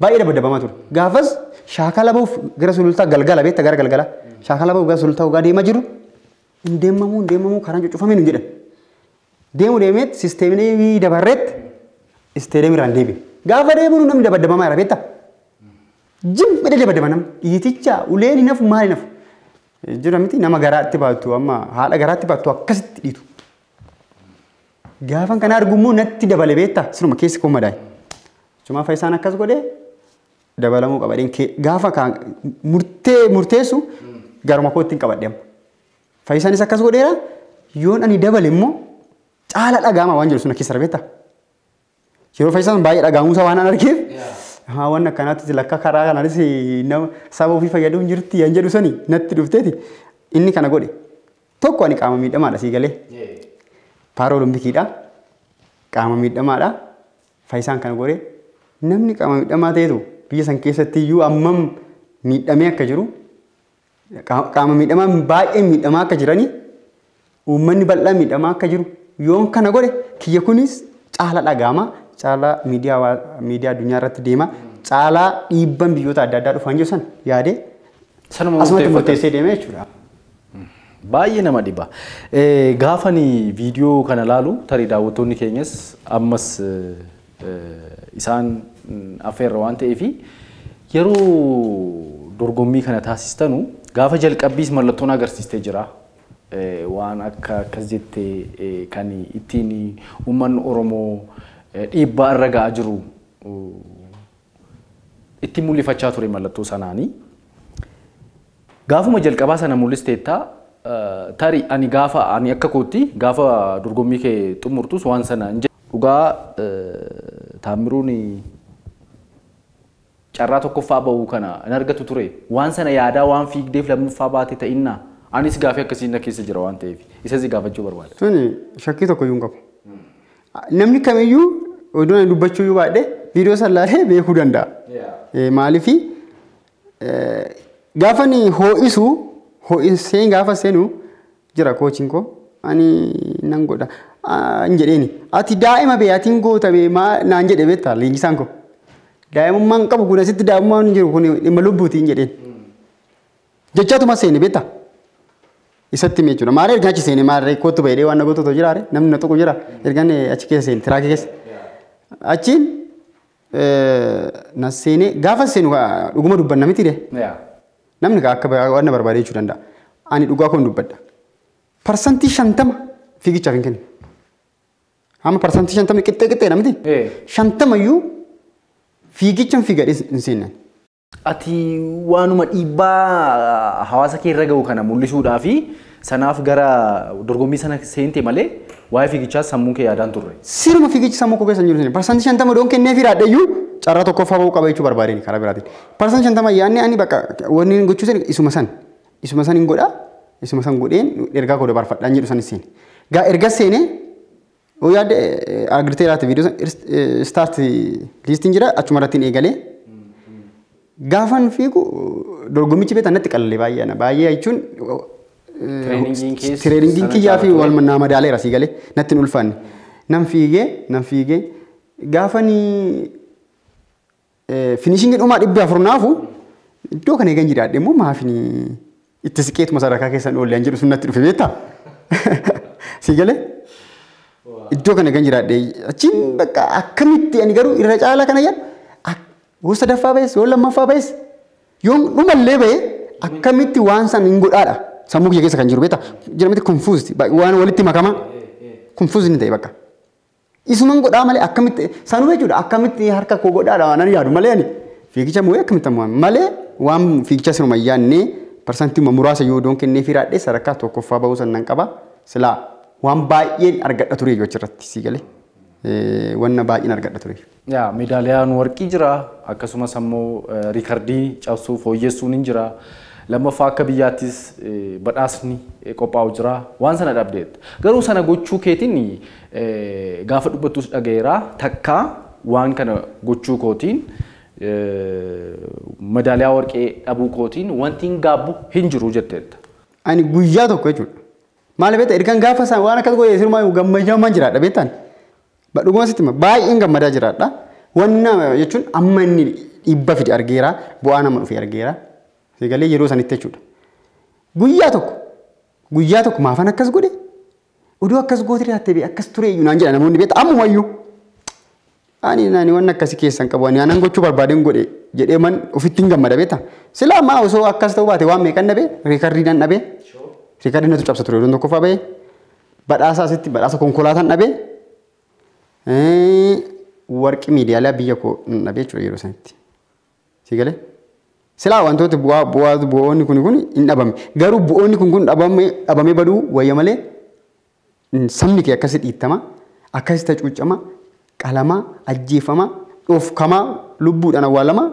baay'ee dabaddabamaa ture. Gaafas shaakala bahuuf gara sulultaa galgala beekta gara galgala shaakala bahuuf gara sulultaa hoggaa deemaa jiru hin deemamuu hin deemamuu karaan cuccufamee nu jedhan. Deemu deemeet siisteemii dabarreetti isteediyeemii irraan deebi'e. Gaafa deemnu namni dabaddabamaa jira beekta. Jibbee dabaddaba namni dhiiticha uleen hin hafu maal hin hafu. Jira miti nama garaatti baattu amma haadha garaatti baattu akkasitti dhiitu. Gaafan kana argu immoo natti dabale beekta sinuma keessi koo madaa'e. Chumaa Faayisaan akkas godhee dabalamuu qaba jedheen gaafa murtee murteessu garuma kootti hin qabadhe amma. Faayisaanis akkas godheera yoon ani dabale immoo caala dhagaama waan jedhu sun keessa beekta. Yeroo Faayisaan baay'ee dhagaamuusaa waan an argeef waan akkanaatti lakka karaa kanaanis nama saba ofii fayyaduu hin jirti yan jedhu sani natti dhufteeti inni kana godhe. Tokko ani qaama miidhamaadha sii galee. Paara Oloompikiidha. Qaama miidhamaadha. Faayisaan kana godhe namni qaama miidhamaa ta'etu biyya san keessatti iyyuu ammam miidhamee akka jiru qaama miidhamaa baay'ee miidhamaa akka jiranii uummanni bal'aa miidhamaa akka jiru yoon kana godhe kiyya kunis caala dhagaama caala miidiyaa addunyaa irratti deema caalaa dhiibban biyyoota adda addaa dhufan jiru san yaadee Sanuma asumatti murteeffatan. murteessee deeme jechuudha. Baay'ee nama dhiba. Gaafani viidiyoo kana laalu tarii daawwattoonni keenyas ammas isaan affeerra waan ta'eef yeroo dorgommii kana taasistanu gaafa jalqabbiis mallattoon agarsiistee jira. Waan akka akkas jettee kan ittiin uummanni Oromoo dhiibbaa irra ga'aa jiru ittiin mul'ifachaa ture mallattoo sanaanii. Gaafuma jalqabaa sana mul'isteettaa tarii ani gaafa ani akka kootti gaafa dorgommii kee xumurtus waan sana hin jedhu. Dhugaa Taammiruun Carraa tokkoffaa ba'uu kana hin argatu ture. Waan sana yaadaa waan fiigdeef lammaffaa baate ta'innaa. Anis gaafii akkasii na keessa jira waan ta'eef isa si gaafachuu barbaada. Suni shakkii tokko iyyuu hin qabu. Namni kamiyyuu oduu ani dubbachuu iyyuu baadhee viidiyoo san laalee beekuu danda'a. Maaliifi gaafa ani ho'isu ho'iseen gaafa seenu jira koochiin koo ani nan godha hin jedheeni. Ati daa'ima bee ati hin goota bee maa naan jedhe beektaa leenjisaan koo. Daa'imummaan qabu kun asitti daa'imummaan hin jiru kun dhimma lubbuuti hin jedheen. Jechaatuma seene beektaa. Isatti hime jechuudha. Maarree erga achi seene maarree kootu bahee waan na gootu otoo jiraare namni na tuqu jira ergan achi keessa seene tiraakii keessa. Achiin na seene gaafa seenu dhuguma dubbanna miti dee. Namni akka waan na barbaade jechuu danda'a. Ani dhugaa koon dubbadha. 50% fiigichaaf hin kennu. Hamma 50% qixxee qixxeedha miti? 50 iyyuu fiigichaan fiigadhee hin seenne. Ati waanuma dhiibbaa hawaasa kee irra ga'u kana mul'isuudhaa fi sanaaf gara dorgommii sana seente malee waa'ee fiigichaa sammuu kee yaadaan turre. Siruma fiigichi sammuu koo keessa hin jiru. 50% doon kennee fi iyyuu carraa tokkoffaa ba'uu qaba jechuu barbaadeen karaa biraatiin. 50% yaadni ani bakka wanni hin gochuu seene isuma san. Isuma san hin godhaa. Isuma san godheen ergaa koo dabarfadhaan jedhu san seene. Gaa erga seene oo yaadde agartee laata viidiyoo san start listiin jira achuma irratti hin eegalee. Gaafan fiigu dorgommichi beektan natti qalalee baay'ee ana baay'ee jechuun trainingiin kiyyaa fi wal naa madaaleera sii galee natti hin ulfaanne. Nan fiigee gaafani finishingii dhumaa 400 naafu iddoo kana eegan jiraadhe immoo maafini itti siqeetuma sadarkaa keessan oollee an jedhu sun natti dhufe beektaa? Sii galee iddoo kana eegan jiraadhe achiin bakka akkamitti ani garuu irra caalaa kana jedhu yoo sadaffaa ba'es yoo lammaffaa ba'es yoo dhumallee ba'e akkamitti waan san hin godhaadha sammuu kiyya keessa kan jiru beektaa jedhamti confused waan walitti makama confused ni ta'e bakka isuman godhaa malee akkamitti sanuu jechuudha akkamitti harka koo godhaadha waan ani yaadu malee ani fiigicha moo'ee akkamitti ammoo malee waan fiigicha sinuma yaadne parsantii muraasa yoo doon kennee firaadhe sadarkaa tokkoffaa ba'uu san nan qaba silaa waan baay'een argadha ture jechuudha irratti sii galee. Wanna baay'een argadha ture. Yaa meedaaliyaan warqii jira akkasumas ammoo riikardii cabsuu fooyyessuun hin jira. Lammaffaa akka biyyaattis badhaasni qophaa'u jira waan sana dhabdeetta. Garuu sana gochuu keetiin gaafa dubbattus dhagayeera takkaa waan kana gochuu kootiin meedaaliyaa warqee dhabuu kootiin wanti hin gaabbu hin jiru jetteetta. Ani guyyaa tokko jechuudha. Maal beektaa ergaan gaafa isaan waan akkas godhe sirumaa gammachaa jiraadha beektaan. Dhuguma sitti baay'een gammadaa jiraadha. Wanna jechuun amma inni dhiibba fide argeera bu'aa nama dhufe argeera. Sagalee yeroo sanitti jechuudha. Guyyaa tokko maafan akkas godhe oduu akkas goote jiraatte bee akkas ture iyyuu naan jedha namoonni beektaa ammumayyuu. Ani naani wanna akkasii keessan qabu ani aanan gochuu barbaadeen godhe jedhee man ofitti hin gammada beektaa. Silaa ammaa osoo akkas ta'uu baate waan meeqan dhabee riikardii nan dhabee riikardii natu cabsa ture oduun tokkoffaa bahee badhaasa asitti badhaasa konkolaataan dhabee warqii miidiyaalee biyya koo nan dhabee jechuudha yeroo sanitti. Si galee? Silaa wantoota bu'oonni kun hin dhabame. Garuu bu'oonni kun dhabamee baduu wayya malee sabni kee akkasi dhiittama, akkasi tacuuccama, qalama, ajjeefama, dhoofkama, lubbuudhaan awwaalama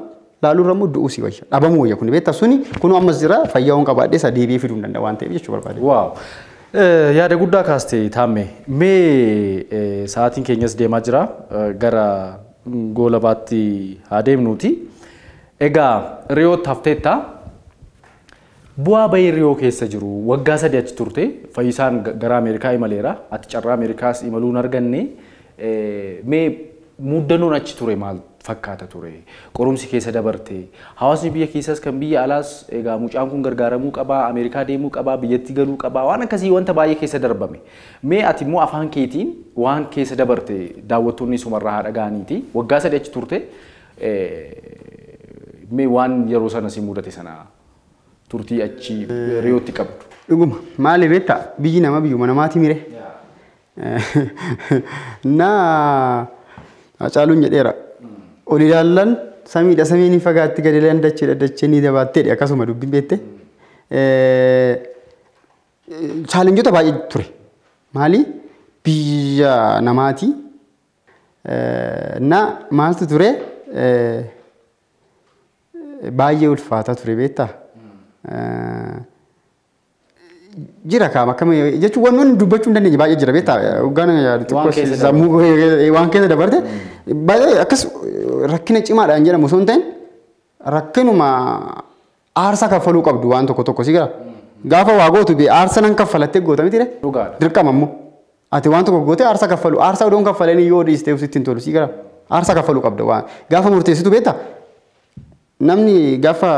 laaluurra immoo du'uu si wayya. Dhabamuu wayya kun beektaa suni kunuu ammas jira fayyaa waan qabaadhee isa deebi'ee fiduu hin danda'a waan ta'eef jechuu barbaade. Waaw. Yaada guddaa kaaste Taammee. Mee sa'aatiin keenyas deemaa jira gara goolabaatti haa deemnuuti. Egaa Riyootti hafteetta. Bu'aa bahii Riyoo keessa jiru waggaa 3 achi turte Fayyisaan gara Ameerikaa imaleera. Ati carraa Ameerikaas imaluu hin arganne. Mee muddannoon achi ture maal fakkaata ture? Qorumsi keessa dabarte. Hawaasni biyya keessaas kan biyya alaas egaa mucaan kun gargaaramuu qabaa, Ameerikaa deemuu qabaa, biyyatti galuu qabaa waan akkasii wanta baay'ee keessa darbame. Mee ati immoo afaan keetiin waan keessa dabarte daawwattoonni sumarraa haa dhaga'aniiti. Waggaa 3 achi turte. Mee waan yeroo sana si mudate sana turtii achi Riyootti qabdu. Dhuguma maali beektaa biyyi nama biyyuma namaati mire. Na Hacaaluun jedheera. Ol ilaallan samiidha samiin hin fagaatti gadi ilaalan dacheedha dacheen ni jabaatteedha akkasuma dubbiin beekte. Chaalenjota baay'ee ture. Maali biyya namaati. Na maaltu ture? Baay'ee ulfaataa ture beektaa? Jira kaama akkam jechuun wantoonni dubbachuu hin dandeenye baay'ee jira beektaa? Hoggaan sammuu waan keessa dabarte baay'ee akkas rakkina cimaadhaan jedhamu osoo hin ta'in rakkinuma aarsaa kaffaluu qabdu waan tokko tokko si gara. Gaafa waa gootu aarsaa nan kaffalattee goota miti ree? Dirqama immoo. Ati waan tokko gootee aarsaa kaffalu aarsaa odoon kaffalanii yoo dhiistee sitti hin tolu si gara. Aarsaa kaffaluu qabda waan gaafa murteessitu beektaa? Namni gaafa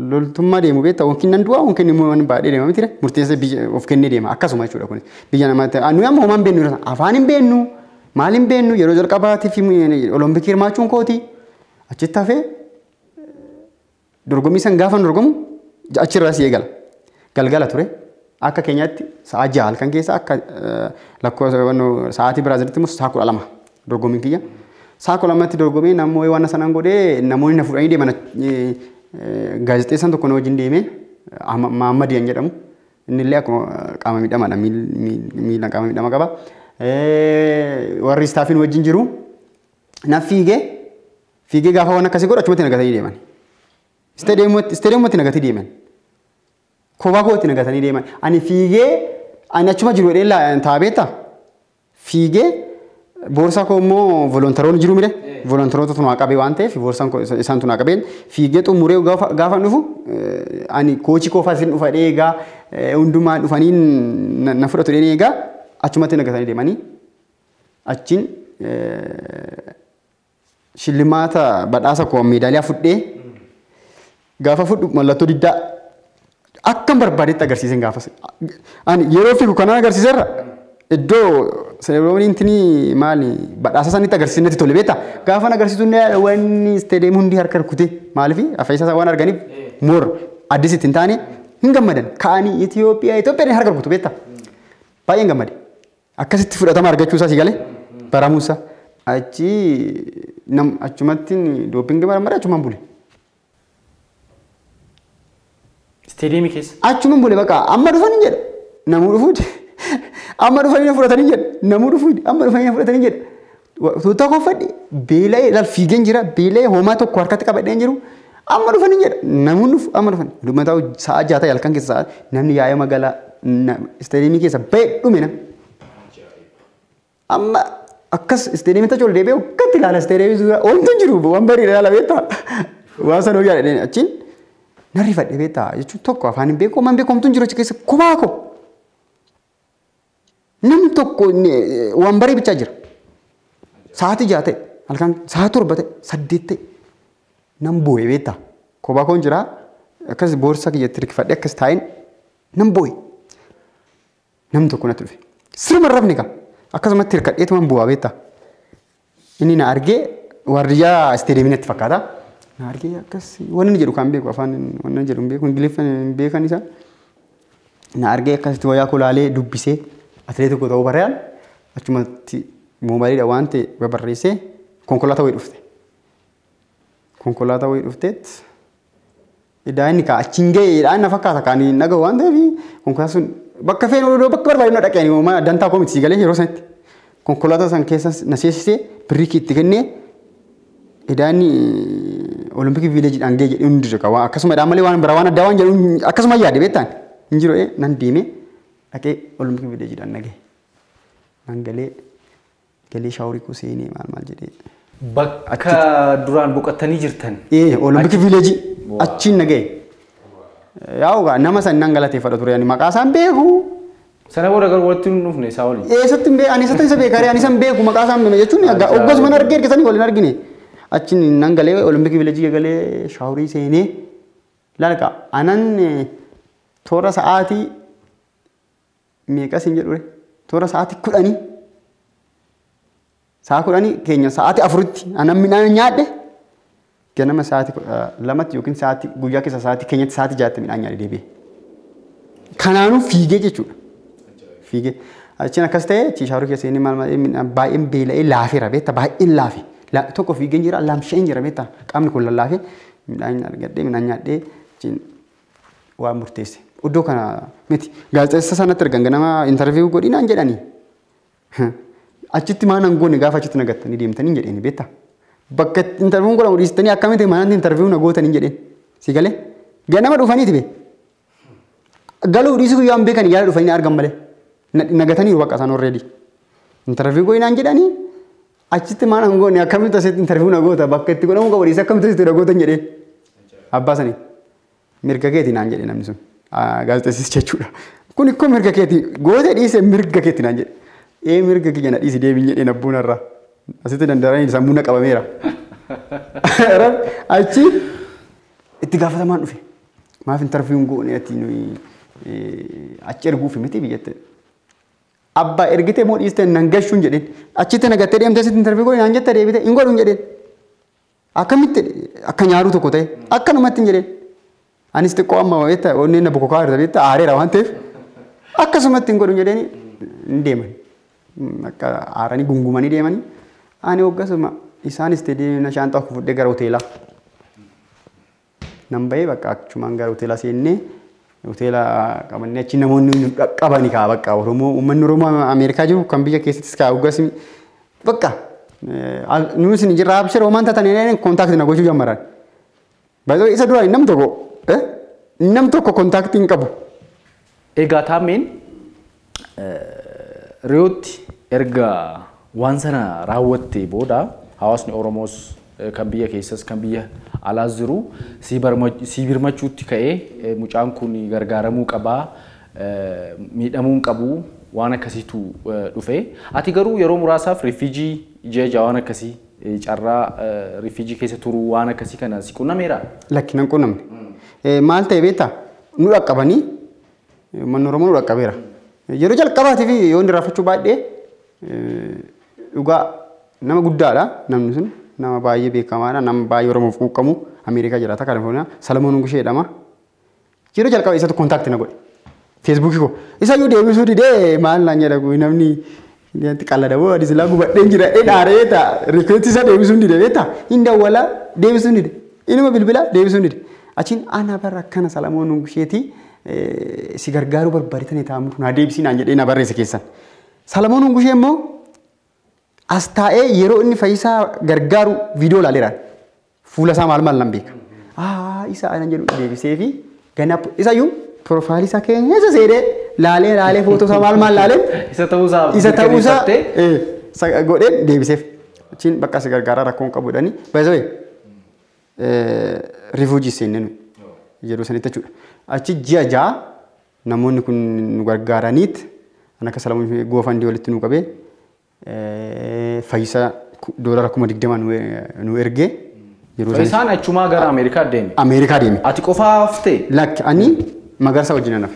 loltummaa deemu beektaa yookiin nan du'a yookiin immoo nan baadhee deema miti murteessee biyya of kennee deema akkasuma jechuudha kunis biyya namaatti nuyi amma homaa hin beeknu afaan hin beeknu maal hin beeknu yeroo jalqabaatiif olompikii hirmaachuun kooti achitti hafee dorgommii san gaafa dorgomu achirraa si eegala galgala ture akka keenyaatti sa'a 6 halkan keessa akka lakkoofsa sa'aatii Biraazilitti immoo sa'a 12 dorgommiin kiyya. Sa'a 12tti dorgomee namoonni waan sanaan godhee namoonni na fudhanii deeman gaazexeessaan tokko na wajjin deemee Mahammad yan jedhamu inni illee akkuma qaama miidhamaadha miila qaama miidhama qaba. Warri istaafiin wajjin jiru na fiigee fiigee gaafa waan akkasii godhu achumatti nagatanii deeman. Isteediyeematti nagatanii deeman. Kophaa kootti nagatanii deeman. Ani fiigee ani achuma jiru jedhee taabeetta fiigee boorsaa koo immoo volontaroonni jiru mire volontaroota tunaa qabee waan ta'eef boorsaan koo isaan tunaa qabeen fiigee xumuree gaafa dhufu ani koochii koo fa'aa isin dhufa eegaa hundumaa dhufanii na fudhatu dheen eegaa achumatti nagatanii deemanii achiin shillimaata badhaasa koo meedaaliyaa fudhee gaafa fudhu mallattoo diddaa akkam barbaadetti agarsiisen gaafas ani yeroo fiigu kanaan agarsiiserra iddoo seerooniin tini maali badhaasa sanitti agarsiisnetti tole beektaa gaafa agarsiisuun wanni isteediyeem hundi harka rukute maaliif afeessa waan arganiif moor addis itti hin taane hin gammadan ka'anii Itoophiyaa Itoophiyaan harka rukutu beektaa baay'een gammade akkasitti fudhatama argachuu isaa si galee baramuusaa achi nam achumatti dooppingii maramare achumaan bule. Isteediyeemii keessa? Achumaan bule bakka amma dhufanii jedha namuu dhufuuti. Amma dhufanii na fudhatanii jedha namuu dhufuuti amma dhufanii na fudhatanii jedha. Tuuttaa koo uffadhe beela'ee laal fiigeen jira beela'ee homaa tokko harkatti qabadheen jiru amma dhufanii jedha namuun dhufu amma dhufanii. Mataa sa'a 6 ta'e halkan keessa sa'a namni yaa'ee magaalaa isteediyeemii keessa ba'ee dhume nama. Amma akkas isteediyeemii tacha ol deebi'ee akkatti ilaala isteediyeemii suuraa oomtu hin jiru waan barii ilaala beektaa. Waan sana hojii yaadheen achiin narri fadhee beektaa jechuun tokko afaan hin beeku homaan beeku oomtu hin jiru achi keessa kophaa koo. Namni tokko waan barii bichaa jira. Sa'aatii 6 ta'e halkan sa'a 7 ta'e 8 ta'e nan boo'e beektaa. Kophaa koon jira akkas boorsaa kiyyatti hirkifadhee akkas taa'een nan boo'e. Namni tokko natti dhufe. Sirma rafne kaa akkasumatti hirkadheetuman bu'aa beektaa. Inni na argee waardiyyaa isteediyeemii natti fakkaata. Na argee akkas waan inni jedhu kan beeku afaan waan inni jedhu hin beeku Ingiliffaan hin beekan isaan. Na argee akkasitti wayyaa koo laalee dubbisee atileetii koo ta'uu barreeyaan achumatti moobaayiliidha waan ta'e babarreessee konkolaataa wayii dhufte. Konkolaataa wayii dhufteet idaa inni kaa achiin ga'eedhaan na fakkaata kaan hin dhaga'u waan ta'eef konkolaataa sun bakka feene odoo bakka barbaade na dhaqee ani dantaa koo miti si galee yeroo sanatti. Konkolaataa san keessa na seessisee birrii itti kennee idaa inni Olompikii viileejiidhaan ga'e jedhee hundi jira akkasuma idaan malee waan biraa waan addaa waan jedhu akkasuma yaade beektaan hin jiru nan deemee dhaqee Olompikii viileejiidhaan na gahe. Nan galee galee shaaworii koo seenee maal maal jedhee. Bakka duraan boqottanii jirtan. Olompikii viileejii achiin na gahe. Yaa'u nama san nan galateeffadha ture ani maqaa isaan beeku. Sana booda garuu walitti hin dhufne isaa waliin. Eessatti hin beeku ani eessatti isa beekaa ani san beeku maqaa isaan jechuun oggasuma argee ergisanii waliin argine. Achiin nan galee Olompikii viileejii galee shaaworii seenee laalqa anan toora sa'aatii meeqas hin jedhu toora sa'aatii 10 sa'a 10 keenya sa'aatii 4tti anan midhaan nyaadhe ganama sa'aatii 2tti yookiin sa'aatii guyyaa keessa sa'aatii keenyatti sa'aatii 6tti midhaan nyaadhe deebi'e. Kanaanuu fiigee jechuudha. Fiigee achiin akkas ta'e achi shaaworii keessa inni maal maal baay'een beela'ee laafeera beektaa baay'een laafe. Tokko fiigeen jira laamsheen jira beektaa qaamni kun lallaafee midhaan argadhee midhaan nyaadhee achiin waan murteesse. Iddoo kana miti gaazexeessa sanatti ergan ganama intarviiyuu godhinaan jedhanii. Achitti maan hangoone gaafa achitti nagattanii deemtanii jedhanii beektaa. Bakka interviewun godhamu dhiistanii akkamitti manatti interview na gootanii jedheen. Si galee? Ganama dhufaniiti be. Galuu dhiisuu guyyaan beekan yaada dhufanii argan malee. Nagataniiru bakka isaan already. Interview goinaan jedhanii achitti maal hin goone akkamitti asitti interview na goota bakka itti godhamu qabu dhiisee akkamitti asitti na gootan jedheen. Abbaa sanii mirga keeti naan jedhe namni sun. Gaazexeessichi jechuudha. Kun ikkoo mirga keeti goote dhiise mirga keeti naan jedhe. Ee mirga kiyya na dhiisi deebiin jedheen abbuun irraa. Asitti dandaranii sammuu na qabameera. Achi itti gaafatamaan dhufe. Maaf interview hin goone ati nuyi achi erguuf miti biyyatti. Abbaa ergitee moo dhiiste nan gashuun jedheen. Achitti nagattee deemtee asitti interview godhi naan jette deebite hin godhuun jedheen. Akkamitti akka nyaaruu tokko ta'e akkanumatti hin jedheen. Anis xiqqoo amma beektaa onneen na bokokaa jirta beektaa aareera waan ta'eef akkasumatti hin godhuun jedheen hin deeman. Akka aaranii gungumanii deemanii. Ani hoggasuma isaanis deemna shaanxaa of fudhee gara hoteelaa. Nan bahee bakka achumaan gara hoteelaa seennee hoteela qabannee achi namoonni nu qaqqabani kaa bakka Oromoo uummanni Oromoo Ameerikaa jiru kan biyya keessattis kaa hoggas bakka nuyi isin jirra abshir homaan taatanii contact na gochuu jammaran. Baay'ee isa duraan nam tokko contact hin qabu. Egaa Taammeen Riyootti erga waan sana raawwattee booda hawaasni Oromoos kan biyya keessas kan biyya alaas jiru si birmachuutti ka'ee mucaan kun gargaaramuu qabaa miidhamuu hin qabu waan akkasiitu dhufe. Ati garuu yeroo muraasaaf refugee ji'a ja'a waan akkasii carraa refugee keessa turuu waan akkasii kana si qunnameera? Lakki nan qunnamne. Maal ta'e beektaa? Nu dhaqqabanii uummanni Oromoo nu dhaqqabeera. Yeroo jalqabaatiif yoo inni raafachuu baadhee dhugaa nama guddaadha namni sun nama baay'ee beekamaadha nama baay'ee Oromoof quuqqamu Ameerikaa jiraata Kaalifoorniyaa Salamoon Ungushee jedhama. Yeroo jalqaba isatu contact na godhe. Feesbuukii koo isayyuu deebisuu didee maal naan jedha namni qalladaboo adi silaa gubadheen jira dhaaree ta'a rifeensi isaa deebisuu dide beektaa hin dawwalaa deebisuu dide inuma bilbilaa deebisuu dide achiin ana bara akkana Salamoon Ungusheetii si gargaaruu barbaaditanii taa'amu naa deebisii naan jedhee na barreesse keessan. Salamoon Ungushee immoo as taa'ee yeroo inni Fayyisaa gargaaru viidiyoo ilaaleera. Fuula isaa maal maal nan beeka. Isa anan jedhu deebisee fi ganaa isayyuu profile isaa keessa seenee laalee laalee footoo isaa maal maal laalee Isa ta'uusaa isa ta'uusaa godheen deebiseef. Achiin bakka si gargaaraa rakkoon qabu jedhanii baay'ee refugee seenne nu yeroo sanitti jechuudha. Achi ji'a ja'a namoonni kun nu gargaaraniit kan akka Salamoon GoFundMe walitti nu qabee Fayyisaa $20,000 nu ergee yeroo sanitti. Fayyisaan achumaa gara Ameerikaa deeme. Ameerikaa deeme. Ati qofaa haftee? Lakki ani Magarsaa wajjin hafe.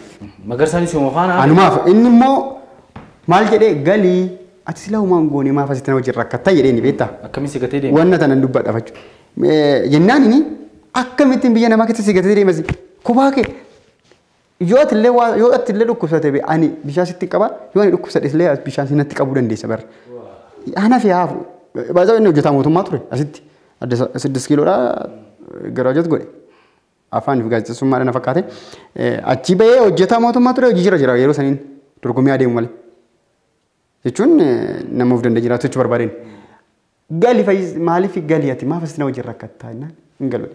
Magarsaanis yooma faana hafe? Anumaaf inni immoo maal jedhee galii ati silaa homaa hin goone maaf asitti na wajjin rakkattaa jedhee ni beektaa? Akkamiin si gatee deeme? Wanna tanan dubbadha jechuudha. Jennaan inni akkamittiin biyya namaa keessa si gatee deemas kophaa kee yoo ati illee yoo ati illee dhukkubsate be ani bishaan sitti qaba yoo ani dhukkubsadhe illee bishaan sinatti qabuu dandeessa bara. Ana fi haafu baay'ee inni hojjetaa mootummaa ture asitti adda 6 kiiloodha garaajoot godhe. Afaan fi gaazexeessummaadhaan na fakkaate. Achi bahee hojjetaa mootummaa ture hojii jira jira yeroo saniin dorgommii adeemu malee. Jechuun nama of danda'e jiraatu jechuu barbaadeen. Gali fayyis maaliif gali ati maaf asitti na wajjin rakkattaa jennaan hin galu.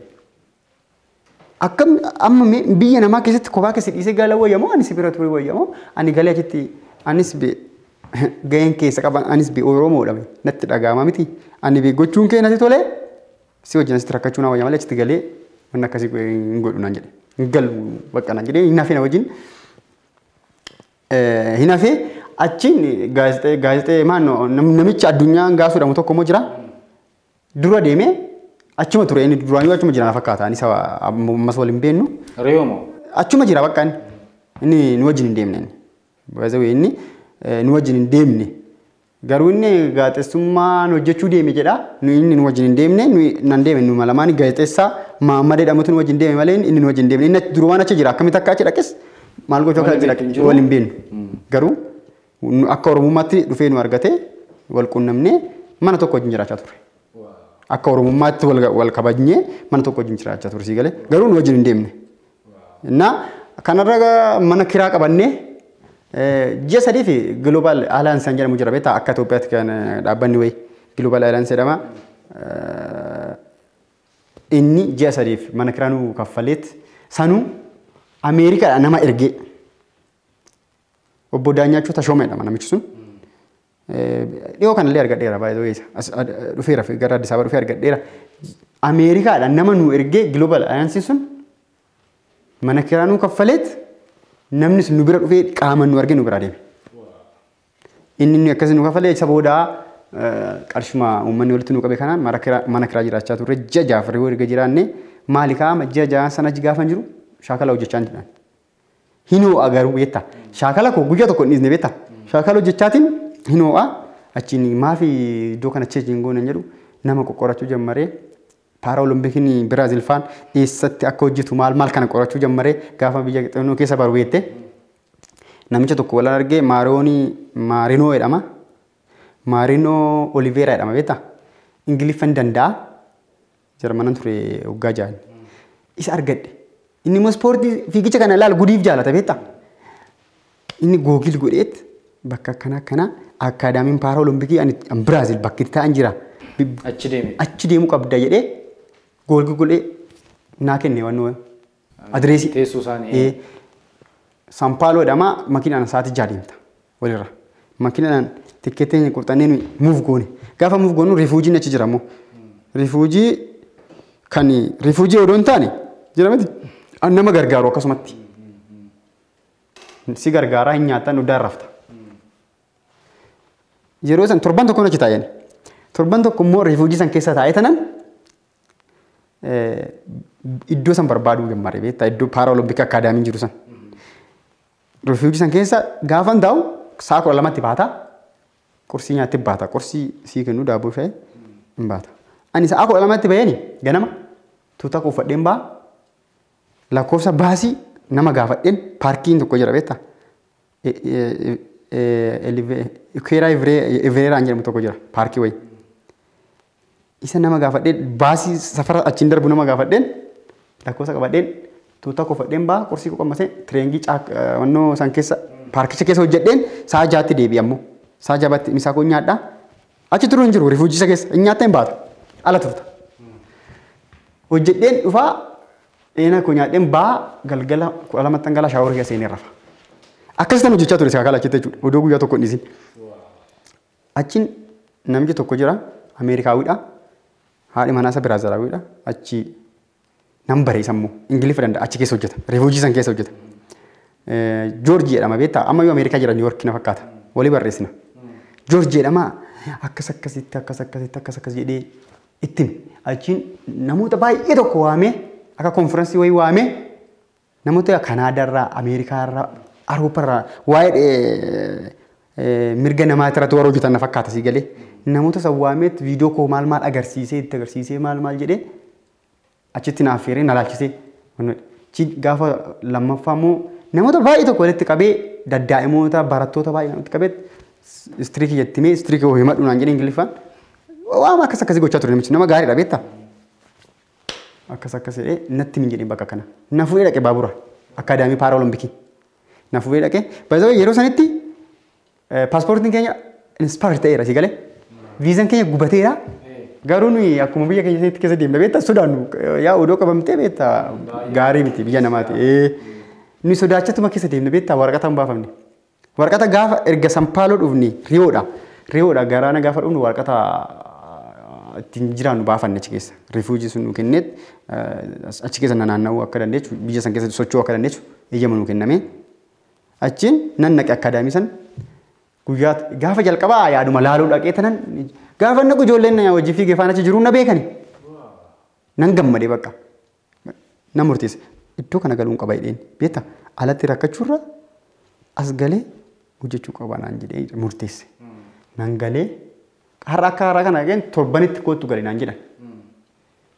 Akkam amma biyya namaa keessatti kophaa keessa dhiisee gala wayyamoo ani si bira ture wayyamoo ani galee achitti anis gaheen keessa qaban anis Oromoodha natti dhaga'ama miti ani gochuun kee natti tolee si wajjin asitti rakkachuu na wayya malee achitti galee wanni akkasii hin godhu naan jedhe hin galu bakka naan jedhe hin hafee na wajjin hin hafee achiin gaazexee maannoo namicha addunyaan gaasuu jedhamu tokko immoo jira dura deemee achuma ture inni duraanii achuma jira na fakkaata ani ammas waliin beennu. Riyoo moo? Achuma jira bakka inni nu wajjin hin deemne inni. Baay'ee inni nu wajjin hin deemne. Garuu inni gaazexeessummaan hojjechuu deeme jedha. Inni nu wajjin hin deemne nan deeme nu lamaan gaazexeessaa Mahammad jedhamutu nu wajjin deeme malee inni nu wajjin deemne. Inni durumaan achi jira akkamitti akka achi dhaqes maal gochuu akka achi dhaqe wal hin beeknu. Garuu akka Oromummaatti dhufee nu argate wal qunnamnee mana tokko wajjin jiraachaa turre. Akka Oromummaatti wal kabajnee mana tokko wajjin jiraachaa turre sii galee garuu nu wajjin hin deemne. Innaa kanarra mana kiraa qabannee ji'a sadii fi Global Alliance jedhamu jira beektaa akka Itoophiyaatti kan dhaabbanni wayii Global Alliance jedhama. Inni ji'a 3 mana kiraanuu kaffaleet sanuu Ameerikaadha nama ergee. Obbo Daanyaachuu Tashooma jedhama namichi sun. Dhiyoo kanallee argadheera baay'ee isa dhufeera gara Addis Ababa dhufee argadheera. Ameerikaadha nama nu ergee Global Alliance sun mana kiraanuu kaffaleet namni sun nu bira dhufee qaama nu argee nu bira deeme. Inni akkasii nu kaffalee isa booda qarshuma uummanni walitti nu qabe kanaan mana kiraa jiraachaa turre ji'a 6 yoo erga jiraanne maali kaa'ama ji'a 6 sana gaafa jiru shaakala hojjechaa hin jiran. Hin ho'a garuu beektaa shaakala koo guyyaa tokko hin dhiisne beektaa shaakala hojjechaatiin hin ho'a achiin maafi iddoo kana cheejiin goonan jedhu nama qoqqorachuu jammaree paaraolimpikiin Biraazil faan eessatti akka hojjetu maal maal kana qorachuu jammaree gaafa biyya xinnoo keessa baru beekte namicha tokko wal argee Maarinoo jedhama. Maarinoo Oliveera jedhama beektaa Ingiliffan danda'a Jarmanan ture waggaa 6 isa argadhe. Inni immoo ispoortii fiigicha kana ilaalu gudiif jaalata beektaa. Inni googil godheet bakka akkana akkana akkaadaamiin paaraolimpikii ani Biraazil bakki itti ta'an jira. Achi deeme. Achi deemuu qabda jedhee googil godhee naa kenne wannoo adireesii. Teessoo isaanii. Sampaaloo jedhama makiinaan sa'aatii 6 deemta walirra. Makiinaan tikkeetii qurxannee nuyi muuf goone. Gaafa muuf goonu rifuujiin achi jira immoo. Rifuujii kan rifuujii odoo hin taane jira miti. Nama gargaaru akkasumatti. Si gargaaraa hin nyaatan uddaa rafta. Yeroo san torban tokkoon achi taa'een. Torban tokko immoo rifuujii san keessa taa'ee tanan iddoo san barbaaduu jammaree beektaa iddoo paaraolimpik akkaadaamiin jiru san. Rifuujii san keessa gaafan taa'u sa'a 12tti baata. Qursii nyaatti baata. Qursii sii kennu daaboo shaayii hin baata. Ani sa'a 12tti baheen ganama tuuta koo uffadheen ba'a. Lakkoofsa baasii nama gaafadheen paarkiin tokko jira beektaa. Ikeeraa Iveeraan jedhamu tokko jira paarkii wayii. Isa nama gaafadheen baasii safara achiin darbu nama gaafadheen lakkoofsa qabadheen tuuta koo uffadheen ba'a qursii koo qammasee tireenjii wannoo san keessa paarkicha keessa hojjedheen sa'a 6tti deebi'a ammoo. Sa'a 6tti misaa koo nyaadhaa. Achi turuu hin jiru rifuujii isa keessa hin nyaatta hin baatu ala turta. Hojjedheen dhufaa dheena koo nyaadheen ba'a galgala 12tti galaa shaaworii keessa seenee rafa. Akkasitti hojjechaa ture shaakala achitti jechuudha. Odoo guyyaa tokko hin dhiisin. Achiin namichi tokko jira Ameerikaawidha. Haadhi manaa isaa Biraazilaawidha. Achi nam bare isa immoo Ingiliffa danda'a achi keessa hojjeta. Rifuujii san keessa hojjeta. Joorjii jedhama beektaa amma yoo Ameerikaa jira Niiwoorkii na fakkaata. Walii barreessina. Joorjii jedhama akkas akkasitti akkas akkasitti akkas akkas jedhee itti hime. Achiin namoota baay'ee tokko waamee akka konfiraansii wayii waamee namoota Kanaadaarraa, Ameerikaarraa, Awurooppaarraa waa'ee mirga namaa irratti warra hojjetan na fakkaata sii galee. Namoota san waameet viidiyoo koo maal maal agarsiisee itti agarsiisee maal maal jedhee achitti naaf feeree na laalchisee. Gaafa lammaffaa immoo namoota baay'ee tokko walitti qabee daddaa'imoota barattoota baay'ee walitti qabee istiriikii jettimee istiriikii hoo himadhu naan jedhee Ingiliffaan waan akkas akkasii gochaa ture namichi nama gaariidha beektaa. Akkas akkas jedhee natti min jedhee bakka kana. Na fuudhee dhaqe baabura akkaadaamii paaraolimpikii. Na fuudhee dhaqe baay'ee yeroo sanitti paaspoortiin keenya inspaayer ta'eera si galee. Viizaan keenya gubateera. Garuu nuyi akkuma biyya keenya keessa deemna beektaa sodaannu yaa odoo qabamtee beektaa gaarii miti biyya namaati. Nuyi sodaachatuma keessa deemna beektaa waraqata hin baafamne. Waraqata gaafa erga Sampaaloo dhufne Riyoodha. Riyoodha garaana gaafa dhufnu waraqata ittiin jiraannu baafanne achi keessa. Rifuujii sun nu kenneet achi keessa naanna'uu akka dandeechu biyya san keessa socho'uu akka dandeechu eeyyama nu kenname. Achiin nan naqe akkaadaamii san guyyaa gaafa jalqabaa yaaduma laaluu dhaqee tanan gaafa naqu ijoolleen hojii fiigee faana achi jiru na beekani. Nan gammadee bakka. Nan murteesse. Iddoo kana galuun qaba jedheen beektaa alatti rakkachuurra as galee hojjechuu qaba naan jedhee murteesse. Nan galee har'a akka haaraa kana dhaqeen torbanitti kootu gale naan jedhan.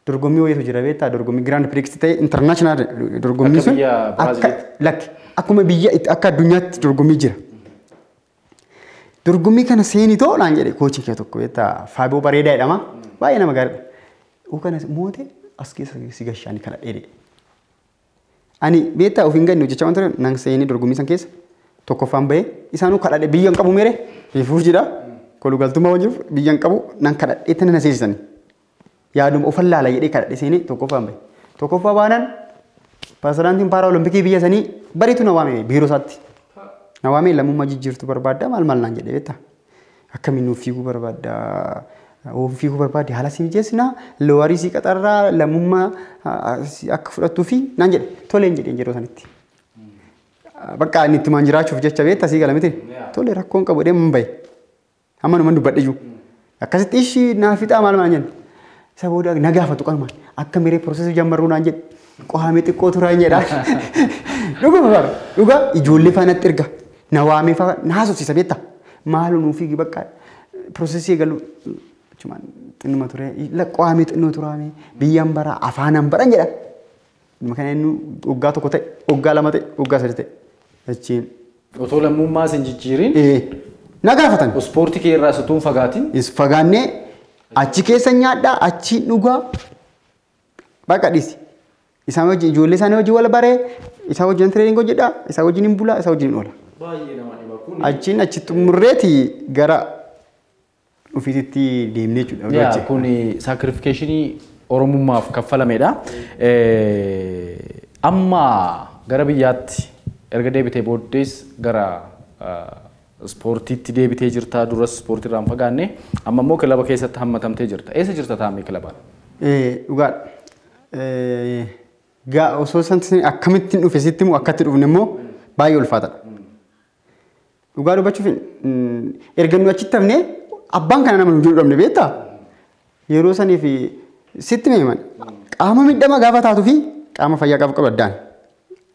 Dorgommii wayiitu jira beektaa dorgommii Grand Prix ta'e international dorgommii sun akka lakki akkuma biyya akka addunyaatti dorgommii jira. Dorgommii kana seenitoo naan jedhe koochiin kee tokko beektaa Faaboo bareedaa jedhama baay'ee nama gaariidha. Uu kana moote as keessa si gashaanii kana dheedhe. Ani beektaa of hin ganne hojjechaa waan ture nan seenii dorgommii san keessa tokkoffaan bahee isaanuu kadhadhe biyya hin qabu mere rifuujiidha. Kolugaltummaa waan jiruuf biyya hin qabu nan kadhadhee tana na seensisani. Yaaduma ofan laala jedhee kadhadhe seenee tokkoffaan bahe. Tokkoffaa baanaan pirezidaantiin paaraolimpikii biyya sanii bariitu na waame biiroo isaatti. Na waamee lammummaa jijjiirtuu barbaadda maal maal naan jedhee beektaa. Akkamiin nuuf fiiguu barbaadda? Of fiiguu barbaadde haala si mijeessinaa loowarii si qaxarraa lammummaa akka fudhattuu fi naan jedhe toleen jedheen yeroo sanitti. Bakka inni ittumaan jiraachuuf jecha beektaa sii gala miti. Tole rakkoon qabu jedhee mun bahe. Amma numan dubbadhe iyyuu. Akkasitti ishii naa fixaa maal maal jenne. Isa booda na gaafatu qalumaan akka miree piroosesii jammarruu naan jedhe. Qohaamee xiqqoo turaa hin jedhaa. Dhuguma bara dhugaa ijoollee faanatti erga na waamee faa na haasofsiisa beektaa. Maaloo nuu fiigi bakka piroosesii eegalu achumaan xinnuma ture qohaamee xinnoo turaame biyyaan bara afaanaan baran jedha. Kana inni waggaa tokko ta'e waggaa lama ta'e waggaa sadi ta'e achiin. Otoo lammummaa sin jijjiirin. Na gaafatan. Ispoortii kee irraa situun fagaatiin. Fagaannee achi keessa nyaadhaa achi dhugaa bakka dhiisi. Isaan wajjin ijoollee isaanii wajjin wal baree isaan wajjin tireeningii hojjedhaa isaan wajjin hin bulaa isaan wajjin hin oola. Baay'ee nama dhiba kun. Achiin achi xumurreeti gara ofiisitti deemnee jechuudha. Yaa kun saakirifikeeshinii Oromummaaf kaffalamedha. Amma gara biyyaatti erga deebitee booddees gara ispoortiitti deebitee jirta duras ispoortii irraa hin fagaanne amma immoo kilaba keessatti hammatamtee jirta. Eessa jirta taa'amee kilabaan? Dhugaadha. Gaa osoo san akkamittiin dhufe sitti immoo akkatti dhufne immoo baay'ee ulfaataadha. Dhugaa dubbachuuf erga nu achitti hafnee abbaan kana nama nu jedhu dhabne beektaa? Yeroo saniif sitti meeman qaama miidhamaa gaafa taatuu fi qaama fayyaa qabu qabu addaan.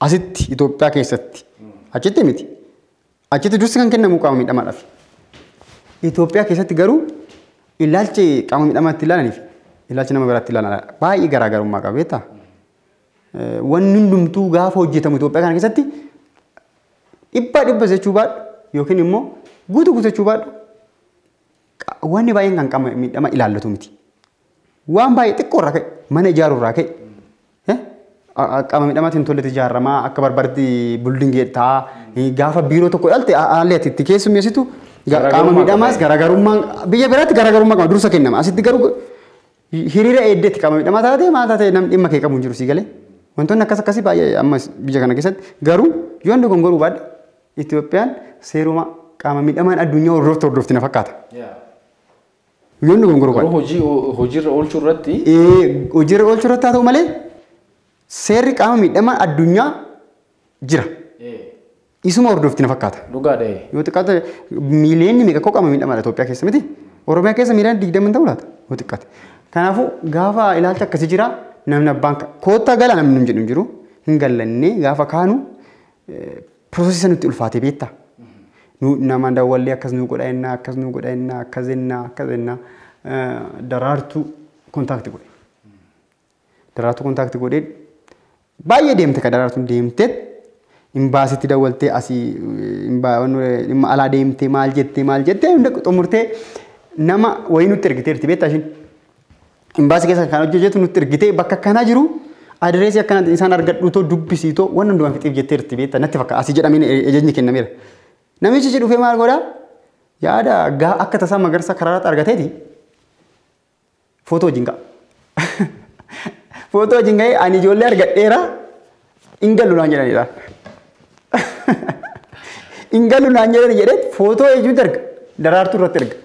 Asitti Itoophiyaa keessatti achitti miti. Achitti dursi kan kennamu qaama miidhamaadhaaf. Itoophiyaa keessatti garuu ilaalchi qaama miidhamaatti ilaalaniif ilaalchi nama biraatti ilaalan baay'ee garaagarummaa qaba beektaa? Wanni hundumtuu gaafa hojjetamu Itoophiyaa kana keessatti dhibbaa dhibba jechuu baadhu yookiin immoo guutuu guutuu jechuu baadhu wanni baay'een kan qaama miidhamaa ilaallatu miti. Waan baay'ee xiqqoo irraa ka'e mana ijaaruu irraa ka'e qaama miidhamaatiin toletti ijaaramaa akka barbaadetti buldiingii ta'a gaafa biiroo tokko dhalte haalli ati itti keessummeessitu qaama miidhamaas garaagarummaan biyya biraatti garaagarummaa qaba dursa kennama asitti garuu hiriira eeddeetti qaama miidhamaa taate maal taate namni dhimma kee qabu hin jiru sii galee wantoonni akkas akkasii baay'ee amma biyya kana keessatti garuu yoo inni gongoruu baadhe Itoophiyaan seeruma qaama miidhamaan addunyaa hordoftu hordofti na fakkaata. Yoo inni gongoruu baadhe. Hojiirra oolchuu irratti. Hojiirra oolchuu irratti haa ta'u malee seerri qaama miidhamaan addunyaa jira. Isuma hordofti na fakkaata. Dhugaadha. Yoo xiqqaate miiliyoonni meeqa koo qaama miidhamaadha Itoophiyaa keessa miti. Oromiyaa keessa miiliyoona 20 ta'uu laata yoo xiqqaate. Kanaafuu gaafa ilaalcha akkasii jira namni abbaan koottaa gala namni hin jedhu hin jiru hin gallannee gaafa kaanu piroosesii nutti ulfaate beektaa. Nama dawwallee akkas nu godha ennaa akkas nu godha ennaa akkas ennaa akkas ennaa daraartuu kontaakti godhe. Daraartuu kontaakti godhee baay'ee deemte ka daraartuun deemtee imbaasitti dawwaltee asii dhimma alaa deemtee maal jettee hunda xumurtee nama wayii nutti ergiteerti beektaa ishiin. Imbaasii keessa kan hojjetu nutti ergitee bakka akkanaa jiru adireesii akkana isaan argadhu dubbisiitoo waan hundumaa fixeef jetteerti beektaa natti fakkaata asii jedhameen ejejni kennameera. Namichi dhufee maal godhaa yaada akka tasaa magarsa karaarratti argateeti footoo wajjin ka'a. Footoo wajjin ka'ee ani ijoollee argadheera hin gallu naan jedhanidha. Hin gallu naan jedhani jedhee footoo ejjuutti erga daraartuu irratti erga.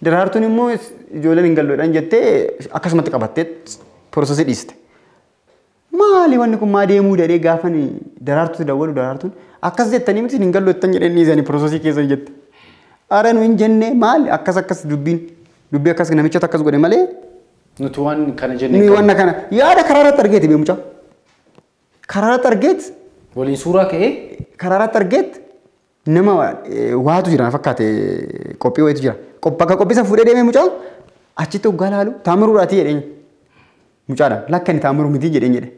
Daraartuun immoo ijoolleen hin gallu jedhan jettee akkasumatti qabattee piroosesii dhiiste. Maali wanni kun maa deemuu dadhee gaafa daraartuutti dawwalu daraartuun akkas jettanii miti hin gallu jettan jedhanii isaanii piroosesii keessa jette. Ara nu hin jenne maali akkas akkas dubbiin dubbii akkas namicha akkas godhe malee. Nuti waan kana jenne. Nuyi waan kana yaada karaarratti argeeti bee mucaa. Karaarratti argeet. Waliin suuraa ka'ee. Karaarratti argeet nama waatu jira fakkaate qophii wayitu jira. Bakka qophii sana fuudhee deemee mucaa achitti hoggaa laalu taamiruudhaatii jedheen mucaadhaan lakka inni taamiruu miti jedheen jedhe.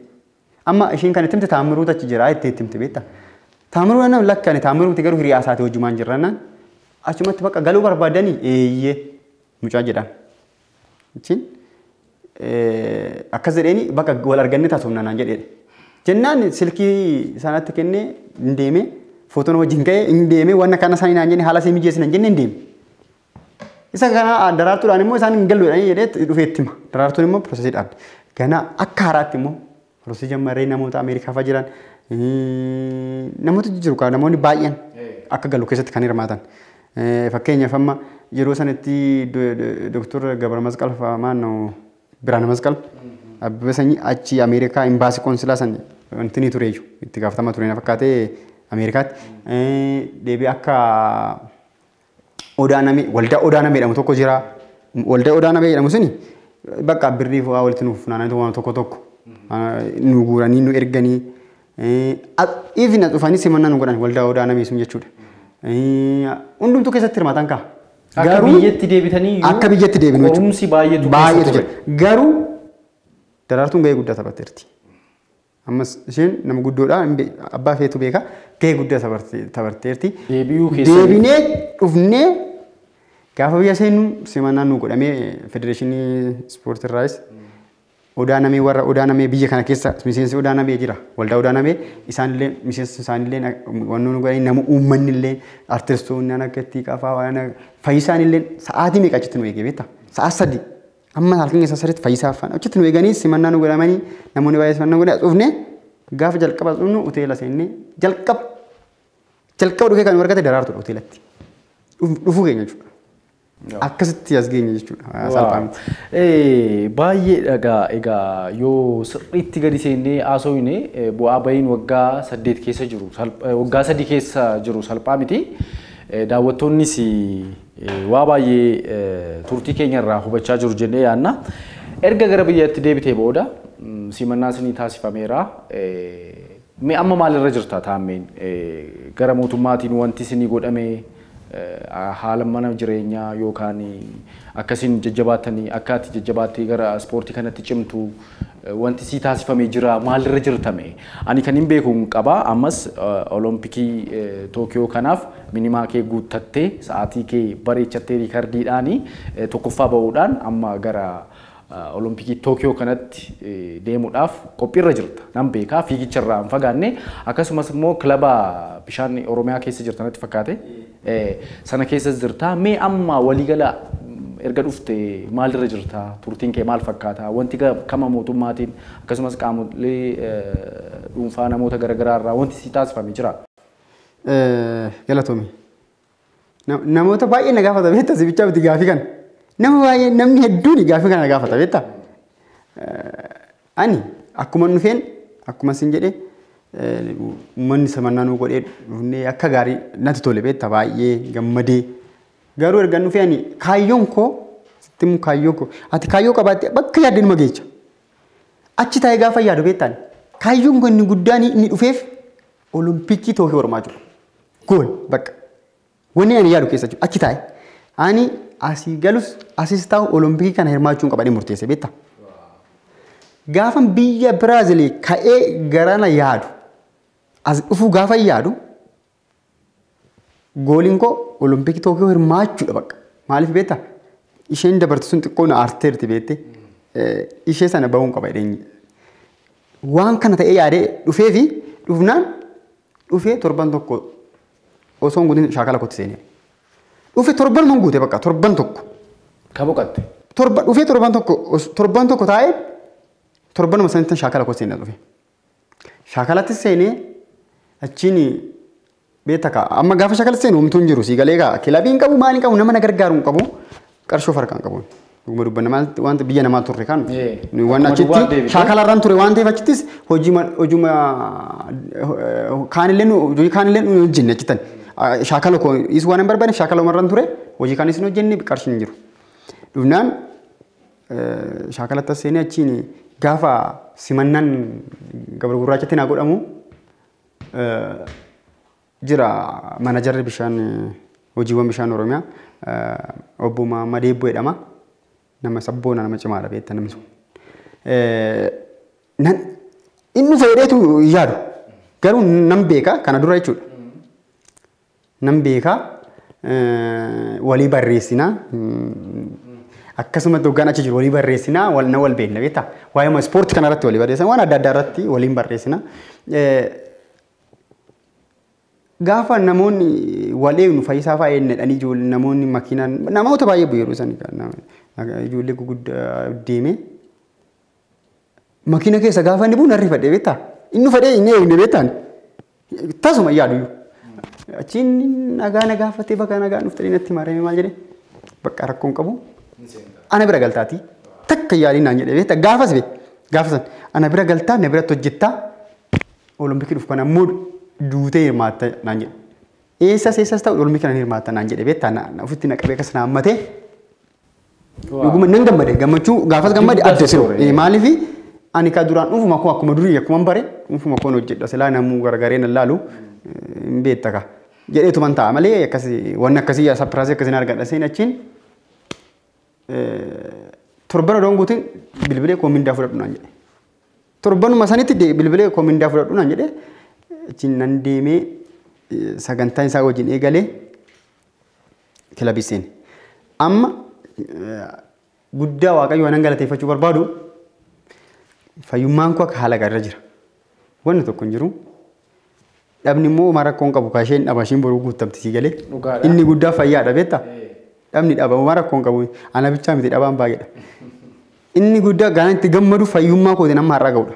Amma isheen kan itti himte taamiruutu achi jira itti himte beektaa. Taamiruu nama lakka inni taamiruu miti garuu hiriyaa isaatii wajjumaan jirrannaan achumatti bakka galuu barbaadanii eeyyee mucaa jedhaan. Achiin akkas jedheeni bakka wal arganne taasifnaa naan jedheedha. Jennaan silkii isaanitti kennee hin deemee footoon wajjin ka'ee hin deemee waan akkana isaanii naan jenne haala isii mijeessina hin jenne hin deeme. Isa kana Daraartuudhaan immoo isaan hin galu jedhanii jedhee dhufee itti hima. Daraartuun immoo piroosesii dhaabde. Gana akka haaraatti immoo piroosesii jammarree namoota Ameerikaa fa'aa jiran namoota jiru kaa namoonni baay'een akka galu keessatti kan hirmaatan. Fakkeenyaaf amma yeroo sanatti Dooktor Gabra Masqal fa'aa maannoo Birhaana Masqal Abbabee Sanyii achi Ameerikaa imbaasii qoonsilaa san wanti ni ture iyyuu itti gaafatama ture na fakkaatee Ameerikaatti. Deebi'ee akka Odaa Namee waldaa Odaa Namee jedhamu tokko jira. Waldaa Odaa Namee jedhamu suni bakka birrii fa'aa walitti nuuf funaananii waan tokko tokko nu guuranii nu erganii even as dhufanii simannaa nu godhan waldaa Odaa Namee sun jechuudha. Hundumtuu keessatti hirmaatan kaa. Akka biyyatti deebitanii akka biyyatti deebinu jechuudha. Qorumsi baay'eetu Baay'eetu jira. Garuu Daraartuun gahee guddaa taphatteerti. Ammas isheen nama guddoodha abbaa feetu beeka gahee guddaa taphatteerti. Deebi'uu keessanii. Deebinee dhufnee gaafa biyya seennu simannaan nu godhamee federeeshinii ispoortii irraayis Odaa Namee warra Odaa Namee biyya kana keessa miseensi Odaa Namee jira. Waldaa Odaa Namee isaanillee miseensi isaanillee wannoon godhanii nama uummanni illee artistoonni akka itti qafaa waan Fayyisaan illee sa'aatii meeqa achitti nu eegee beektaa? Sa'a 3 amma halkan keessa sadiitti Fayyisaa afaan achitti nu eeganii simannaa nu godhamanii namoonni baay'ee simannaa godhanii as dhufnee gaafa jalqaba as dhufnu hoteela seennee jalqaba jalqaba dhufee kan nu argate Daraartuudha hoteelatti. Dhufuu keenya jechuudha. Akkasitti as geenye jechuudha. Salphaa miti. Baay'ee dhagaa egaa yoo sirriitti gadi seennee haasofne bu'aa bahiin waggaa 8 keessa jiru waggaa 3 keessa jiru salphaa miti. Daawwattoonnis waa baay'ee turtii keenya irraa hubachaa jiru jennee yaadna. Erga gara biyyaatti deebitee booda simannaan isinii taasifameera. Mee amma maalirra jirta Taammeen? Gara mootummaatiin wanti isinii godhame haala mana jireenyaa yookaan akkasiin jajjabaattanii akka ati jajjabaattee gara ispoortii kanatti cimtu wanti sii taasifamee jira maalirra jirtame? Ani kan hin beeku qaba ammas Olompikii Tookiyoo kanaaf minimaa kee guuttattee sa'aatii kee bareechattee riikardiidhaan tokkoffaa ba'uudhaan amma gara Olompikii Tookiyoo kanatti deemuudhaaf qophiirra jirta. Nan beekaa fiigicharraa hin fagaanne akkasumas immoo kilaba bishaan Oromiyaa keessa jirta natti fakkaate sana keessa jirta. Mee amma waliigala erga dhufte maalirra jirta? Turtiin kee maal fakkaata? Wanti kama mootummaatiin akkasumas qaamolee dhuunfaa namoota garaagaraa irraa wanti si taasifame jira? Galatoomi. Namoota baay'ee na gaafata beektaa si bichaa miti gaafii kana. Nama baay'ee namni hedduun gaafii kana gaafata beektaa. Ani akkuma dhufeen akkuma sin jedhee uummanni simannaa nu godhee dhufnee akka gaarii natti tole beektaa baay'ee gammadee. Garuu erga dhufee ani kaayyoon koo sitti himu kaayyoo koo ati kaayyoo qabaattee bakka yaadde numa geecha. Achi taa'ee gaafa yaadu beektaan kaayyoon koo inni guddaan inni dhufeef Olompikii Tookiyoo hormaa jiru. Gool bakka. Wanni ani yaadu keessa jiru achi taa'e. Ani asii galus asis taa'u Olompikii kana hirmaachuun qabadhee murteesse beektaa. Gaafan biyya Biraazilii ka'ee garana yaadu as dhufuu gaafa yaadu gooliin koo Olompikii Tookiyoo hirmaachuudha bakka. Maaliif beektaa? Isheen dabartu sun xiqqoo na aarteerti beektee ishee sana bahuun qaba jedheen. Waan kana ta'ee yaadee dhufee fi dhufnaan dhufee torban tokko osoo hin guutin shaakala kootti seenee. Dhufee torban man guute bakka torban tokko. Ka boqatte? Torba dhufee torban tokko taa'ee torbanuma sanitti shaakala kootti seenee dhufe. Shaakalatti seenee achiin beektaa kaa amma gaafa shaakalatti seenu homtuu hin jiru sii galee kaa kilabii hin qabu maal hin qabu nama na gargaaru hin qabu qarshii of harkaa hin qabu. Dhuguma dubbanna maal wanta biyya namaa turre kan waan achitti shaakalarraan ture waan ta'eef achittis hojuma kaanillee hojii kaanillee nu hojjenne achittan. Shaakala koo is waan hin barbaanneef shaakala umarraan ture hojii kaanis hin hojjenne qarshiin hin jiru. Dhufnaan shaakalatti seenee achiin gaafa simannaan gabra gurraachatti naa godhamu jira manajarri bishaan hojiiwwan bishaan Oromiyaa obbo Mahammad Eebboo jedhama. Nama sabboona nama cimaadha beektaa namni sun. Inni fayyadameetu yaadu garuu nan beeka kana dura jechuudha. Nan beeka walii barreessinaa akkasumatti hoggaan achi jiru walii barreessinaa na wal beekna beektaa. Waa'ee ispoortii kanarratti walii barreessina waan adda addaa irratti waliin barreessina. Gaafa namoonni Wal eegnu Fayyisaa fa'aa eennedhanii ijoollee namoonni makiinaan namoota baay'ee bu'u yeroo san ijoollee guguddaa deemee makiina keessa gaafa inni bu'u narri fadhee beektaa? Inni fadhee inni eegne beektaan? Tasuma yaadu iyyuu. Achiin nagaa na gaafatee bakka nagaa dhuftanii natti marame maal jedhee bakka rakkoon qabu ana bira galtaatii takka yaaliin naan jedhee beektaa gaafas bee gaafa san ana bira galtaa na biratti hojjettaa olompikii dhufu kana immoo duutee hirmaatta naan jedhe. Eessas eessas ta'u olompikii kana hirmaatta naan jedhe beektaa ofitti na qabee akkas na hammatee dhuguma nan gammade gammachuu gaafas gammade adda siru maaliif ani ka duraan dhufuma koo akkuma durii akkuma bare dhufuma koon hojjedha silaa namuu gargaree na laalu hin beektaka jedheetuman ta'a malee akkasii wanni akkasii sapiraasii akkasiin argadha seen achiin torban odoon guutiin bilbilee koo mindaa fudhadhu naan jedhe. Torbanuma sanitti bilbilee koo mindaa fudhadhu naan jedhe achiin nan deemee sagantaan isaa wajjin eegalee kilabii seene. Amma guddaa Waaqayyo waan galateeffachuu barbaadu fayyummaan koo akka haala gaariirra jira. Wanni tokko hin jiru. Dhabni immoo homaa rakkoo hin qabu kaasheen dhaba ishiin boruu guutamti sii galee. Inni guddaa fayyaadha beektaa? Dhabni dhaba homaa rakkoo hin qabu. Ana bichaa miti dhabaan baay'eedha. Inni guddaa gaana itti gammadu fayyummaa kootiin amma har'aa ga'udha.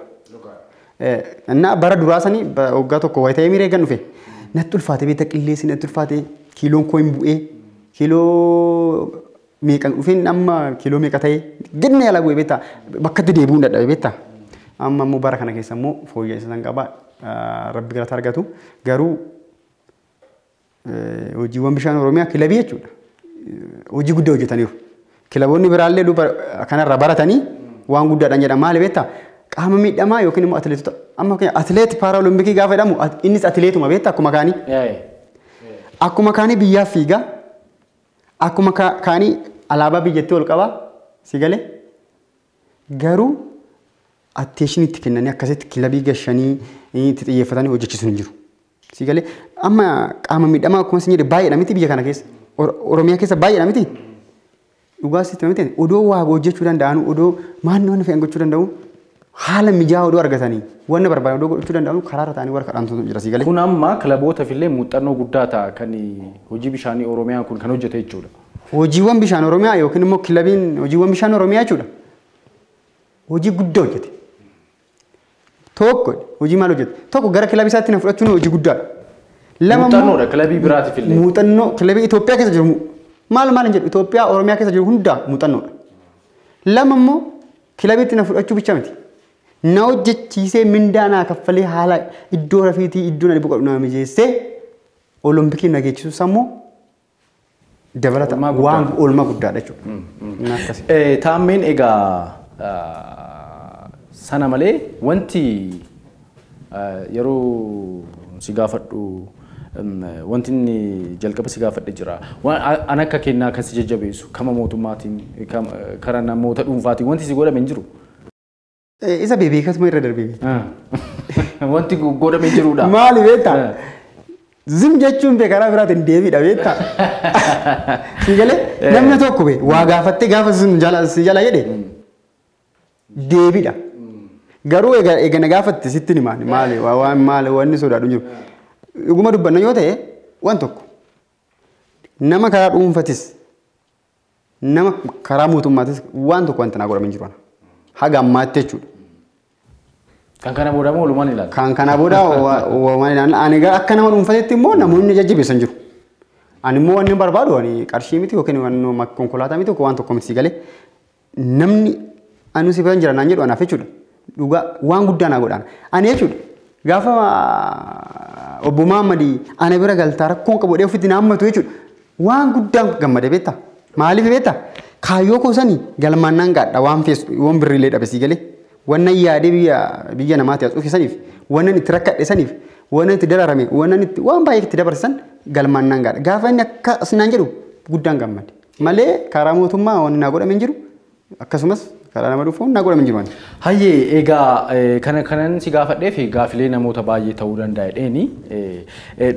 Innaa bara duraa sanii waggaa tokko wayii ta'ee miiree gan dhufe. Natti ulfaate beektaa qilleensi natti ulfaate kiiloon koo hin bu'ee kiiloo meeqa dhufeen amma kiiloo meeqa ta'ee ganna yaalaa bu'ee beektaa bakka itti deebi'uun dadhabe beektaa. Amma immoo bara kana keessa immoo fooyya'insa san qaba rabbi galata argatu garuu hojiiwwan bishaan Oromiyaa kilabii jechuudha. Hojii guddaa hojjetaniiru. Kilaboonni biraallee kanarraa baratanii waan guddaadhaan jedha maali beektaa qaama miidhamaa yookiin immoo atileetota amma atileet paaraolompikii gaafa jedhamu innis atileetuma beektaa akkuma kaanii. Akkuma kaanii biyyaaf fiigaa akkuma kaanii alaabaa biyyattii ol qabaa si galee garuu atteeshinii itti kennanii akkasitti kilabii gashanii itti xiyyeeffatanii hojjechiisuun hin jiru. Si galee amma qaama miidhamaa akkuma isin jedhe baay'eedha miti biyya kana keessa Oromiyaa keessa baay'eedha miti. Dhugaa sitti miti odoo waa hojjechuu danda'an odoo maal waan fe'an gochuu danda'u haala mijaa'aa odoo argatanii wanna barbaadan odoo godhachuu danda'an karaarra ta'anii warra kadhaantu jira si galee. Kun amma kilabootaaf illee muuxannoo guddaa ta'a kan hojii bishaanii Oromiyaa kun kan hojjete jechuudha. Hojiiwwan bishaan Oromiyaa yookiin immoo kilabiin hojiiwwan bishaan Oromiyaa jechuudha. Hojii guddaa hojjete. Tokko hojii maal hojjete? Tokko gara kilabii isaatti na fudhachuun hojii guddaadha. Lama muuxannoodha kilabii biraatiif illee. Muuxannoo kilabii Itoophiyaa keessa jiru maal maal hin jedhu Itoophiyaa Oromiyaa keessa jiru hundaa muuxannoodha. Lama immoo kilabiitti na fudhachuu bicha miti. Na hojjechiisee mindaa naa kaffalee haala iddoo rafiitii iddoo na boqodhu na mijeessee olompikii na geessisu sammuu dabalata waan oolmaa guddaadha jechuudha. Taammeen egaa sana malee wanti yeroo si gaafadhu wanti inni jalqaba si gaafadhe jira. An akka kennaa kan si jajjabeessu kama mootummaatiin karaa namoota dhuunfaatiin wanti si godhame hin jiru. Isa bebeekasuma irra darbee. Wanti godhame hin jirudha. Maali beektaa? Zim jechuun bee karaa biraatiin deebiidha beektaa? Si galee namni tokko bee waa gaafattee gaafa si jala jedhe deebiidha. Garuu eega na gaafatte sitti ni maali maali waan maali wanni sodaadhu jiru. Dhuguma dubbanna yoo ta'e waan tokko nama karaa dhuunfatis nama karaa mootummaatis waan tokko wanta naa godhame hin jiru. Haga ammaatti jechuudha. Kan kana booda moo walumaan ilaalla? Kan kana booda walumaan ilaalla. Ani akka nama dhuunfatetti immoo namoonni jajjabeessan jiru. Ani immoo wanni barbaadu ani qarshii miti yookiin waan konkolaataa miti waan tokko miti si galee namni anu si bira jira naan jedhu anaaf jechuudha. Dhugaa waan guddaa naa godhaan. Ani jechuudha gaafa obbo Mahammadii ana bira galtaa rakkoon qabu godhee ofitti na hammatu jechuudha. Waan guddaan gammade beektaa? Maaliif beektaa? Kaayyoo koo sanii galmaan naan gaadha waan feesu waan birriilee dhabe sii galee. Wannan yaadee biyya namaatti as dhufe saniif wannan itti rakkadhe saniif wannan itti dararame wannan itti waan baay'ee itti dabarsan galmaan naan gaadha. Gaafa inni akka as naan jedhu guddaan gammade. Malee karaa mootummaa wanni naa godhame hin jiru akkasumas Karaa nama dhufuun naa godhamu hin jiru. Hayyee, egaa kana kanan si gaafadheef gaafilee namoota baay'ee ta'uu danda'a jedheeni.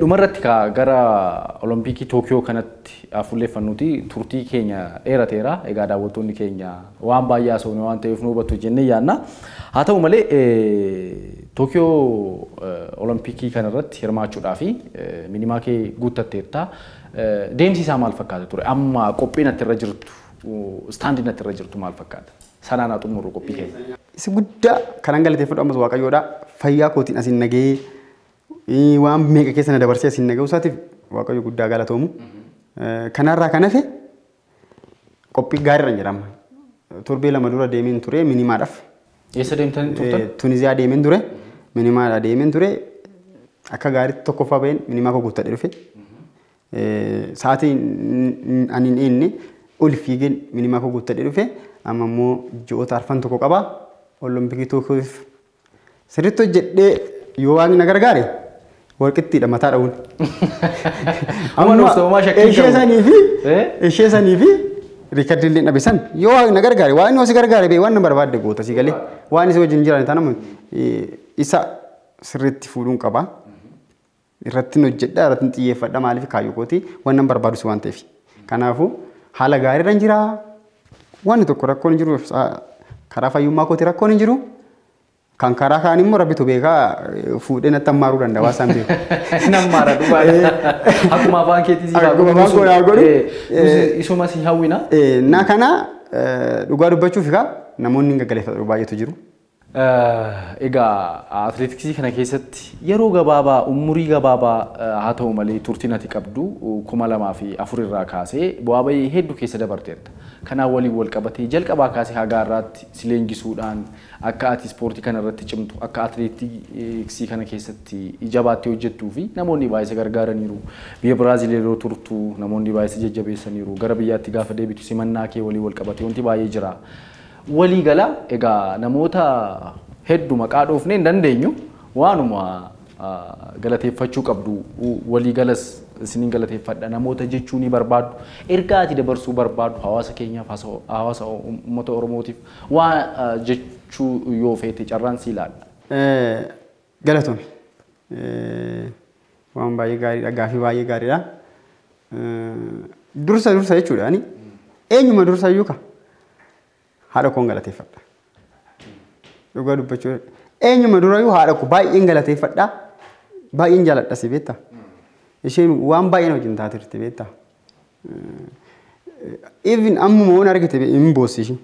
Dhumarratti gara Olompikii Tookiyoo kanatti fuulleeffannuti turtii keenya dheerateera. Egaa daawwattoonni keenya waan baay'ee haasofne waan ta'eef nu hubattu jennee yaadna. Haa ta'u malee, Tookiyoo Olompikii kanarratti hirmaachuudhaaf minimaa kee guuttatteerta. Deemsi isaa maal fakkaata ture? Amma qophiin ati irra jirtu, istaandiin ati irra jirtu maal fakkaata? Sanaan haa xumurru qophii keenya. Isa guddaa kanan galateeffadhu ammas Waaqayyoodha. Fayyaa kootiin asiin nagahee, waan meeqa keessa na dabarsee asiin nagahuu isaatiif Waaqayyo guddaa galatoomu. Kanarraa kan hafe qophii gaariirra jira amma. Torbee 2 dura deemeen ture minimaadhaaf. Eessa deemtanii turtan? Tuniziyaa deemeen ture. Minimaadha deemeen ture. Akka gaariitti tokkoffaa baheen minimaa koo guuttadhee dhufe. Sa'aatii ani hin eenne ol fiigeen minimaa koo guuttadhee dhufe. Amma immoo ji'oota arfan tokko qaba. Olompikii Tookiyoof sirriitti hojjedhee yoo Waaqni na gargaare warqittiidha mataa dha'uun. Amma nuuf ta'umaa shakkii Ishee sanii fi ishee sanii fi riikardii illee dhabe san yoo Waaqni na gargaare, Waaqni si gargaare bee waan na barbaadde goota si galee waan isa wajjin jiran taanama isa sirriitti fuudhuun qaba. Irratti hojjedha, irratti xiyyeeffadha, maaliif kaayyoo kooti waan nan barbaadus waan ta'eef. Kanaafuu haala gaariirra hin jira. Wanni tokko rakkoon hin jiru, karaa fayyummaa kooti rakkoon hin jiru. Kan karaa kaan immoo Rabbitu beekaa, fuudhee natti hammaaruu danda'a waan isaan beeku. Nammaara dhugaadha. Akkuma afaan keetii si Akkuma afaan koo naa godhu. Isuma si hawwina. Na kana dhugaa dubbachuuf egaa namoonni hin gaggaleeffatu baay'eetu jiru. Egaa atileetiksii kana keessatti yeroo gabaabaa, umurii gabaabaa haa ta'u malee, turtiin ati qabdu 2004 irraa kaasee bu'aa bahii hedduu keessa dabarteerta. Kanaan waliin wal qabatee jalqabaa kaasee haga har'aatti si leenjisuudhaan akka ati ispoortii kana irratti cimtu, akka atileetiksii kana keessatti jabaattee hojjettuu fi namoonni baay'ee si gargaaraniiru. Biyya Biraaziil yeroo turtu namoonni baay'ee si jajjabeessaniiru. Gara biyyaatti gaafa deebitu simannaa kee waliin wal qabatee wanti baay'ee jira. Walii gala egaa namoota hedduu maqaa dhoofnee hin dandeenyu, waanuma galateeffachuu qabdu, walii galas isiniin galateeffadha namoota jechuu ni barbaaddu, ergaa ati dabarsuu barbaaddu hawaasa keenyaaf, hawaasa uummata Oromootiif waan jechuu yoo feete carraan si ilaalla. Galatoomi. Waan baay'ee gaariidha, gaafii baay'ee gaariidha. Dursa dursa jechuudha ani eenyuma dursa iyyuu ka haadha koon galateeffadha. Dhugaa dubbachuu eenyuma durayyuu haadha koo baay'een galateeffadha. Baay'een jaaladha si beektaa. Isheen waan baay'een wajjin taateerti beektaa. Even ammuma waan argite hin boossi isheen.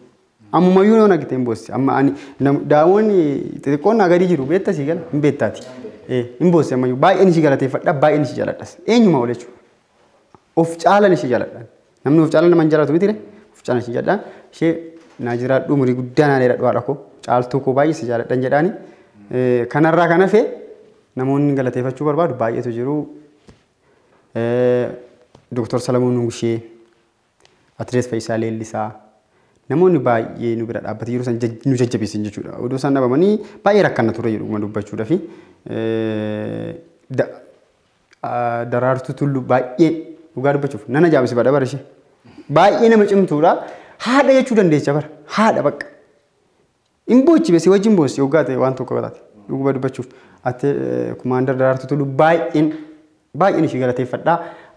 Ammumayyuu waan argite hin boossi. Amma ani daawwanni xixiqqoon naa gadi jiru beektaa si gala hin beektaati. Hin boossi ammayyuu, baay'een ishii galateeffadha, baay'een ishii jaaladhas. Eenyuma ol jechuudha. Of caalan ishii jaaladha. Namni of caalan nama hin jaalatu miti, of caalan ishii jaaladha. Ishee naa jiraadhu, umurii guddaa naa dheeradhu, haadha koo caaltuu koo baay'ee si jaaladhan jedhaani. Kanarraa kan hafe namoonni galateeffachuu barbaadu baay'eetu jiru. Dooktar Salamoon Nugushee, Atileet Fayyisaa Leellisaa, namoonni baay'ee nu bira dhaabbatee jiru san nu jajjabeessan jechuudha. Oduu isaan dhabamanii baay'ee rakkanna ture jedhu dubbachuudhaaf. Daraartuu Tulluu baay'ee dhugaa dubbachuuf nan ajaa'ibsiifadha bara ishee. Baay'ee nama cimtuudha. Haadha jechuu dandeecha bara. Haadha bakka. Hin boochi beesi wajjin boossi hoggaa ta'e waan tokko taate dhuguma dubbachuuf. Ati kumaandar Daraartuu Tulluu baay'een baay'een ishee galateeffadha.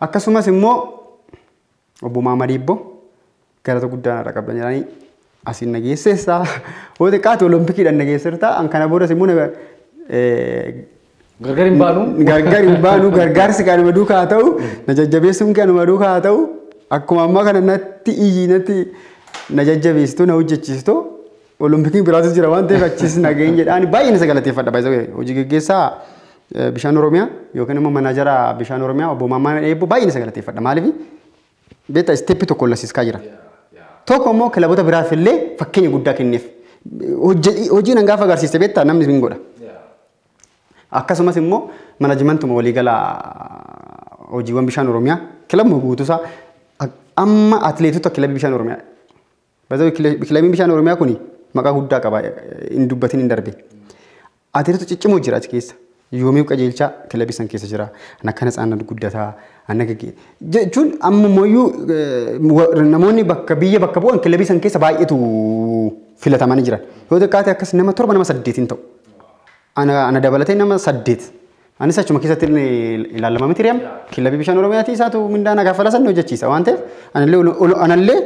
Akkasumas immoo obbo Maamad Ibboo galata guddaa narra qabdan jedhanii asiin na geesseessa. Hoo xiqqaate Olompikiidhaan na geessirta. An kana boodas immoo Gargar hin baanu. Gargar hin baanu, gargaarsi kanuma duukaa haa ta'u, na jajjabeessuun kanuma duukaa haa ta'u, akkuma ammaa kana natti iyyi, natti na jajjabeessitu, na hojjechiistu, Olompikiin biraatis jira waan ta'eef achis nageen jedhaan baay'een isa galateeffadha. Baay'ee hojii geggeessaa bishaan Oromiyaa yookiin immoo manaajara bishaan Oromiyaa obbo Maammaan Eebboo baay'een isa galateeffadha. Maaliif beektaa, isteeppii tokko lasiiskaa jira. Tokko immoo kilaboota biraaf illee fakkeenya guddaa kenneef. Hojii nan gaafa agarsiiste beektaa namni hin godha. Akkasumas immoo manajimentuma waliigalaa hojiiwwan bishaan Oromiyaa kilabuma guutuusaa amma atileetota kilabii bishaan Oromiyaa. Kilabiin bishaan Oromiyaa kuni maqaa guddaa qaba, hin dubbatin hin darbe. Atileetota ciccimoo jira achi keessa. Yoomiif Qajeelchaa kilabii san keessa jira. An akka Natsaannat Guddataa, an akka jechuun amma mooyyuu namoonni bakka biyya bakka bu'an kilabii san keessa baay'eetu filatamanii jiran. Yoo xiqqaate akkas nama 7 nama 8 ta'u. Ana dabalatee nama 8. Anis achuma keessatti ilaalama miti reem kilabii bishaan Oromiyaati isaatu mindaana kaffala san hojjechiisa waan ta'eef anallee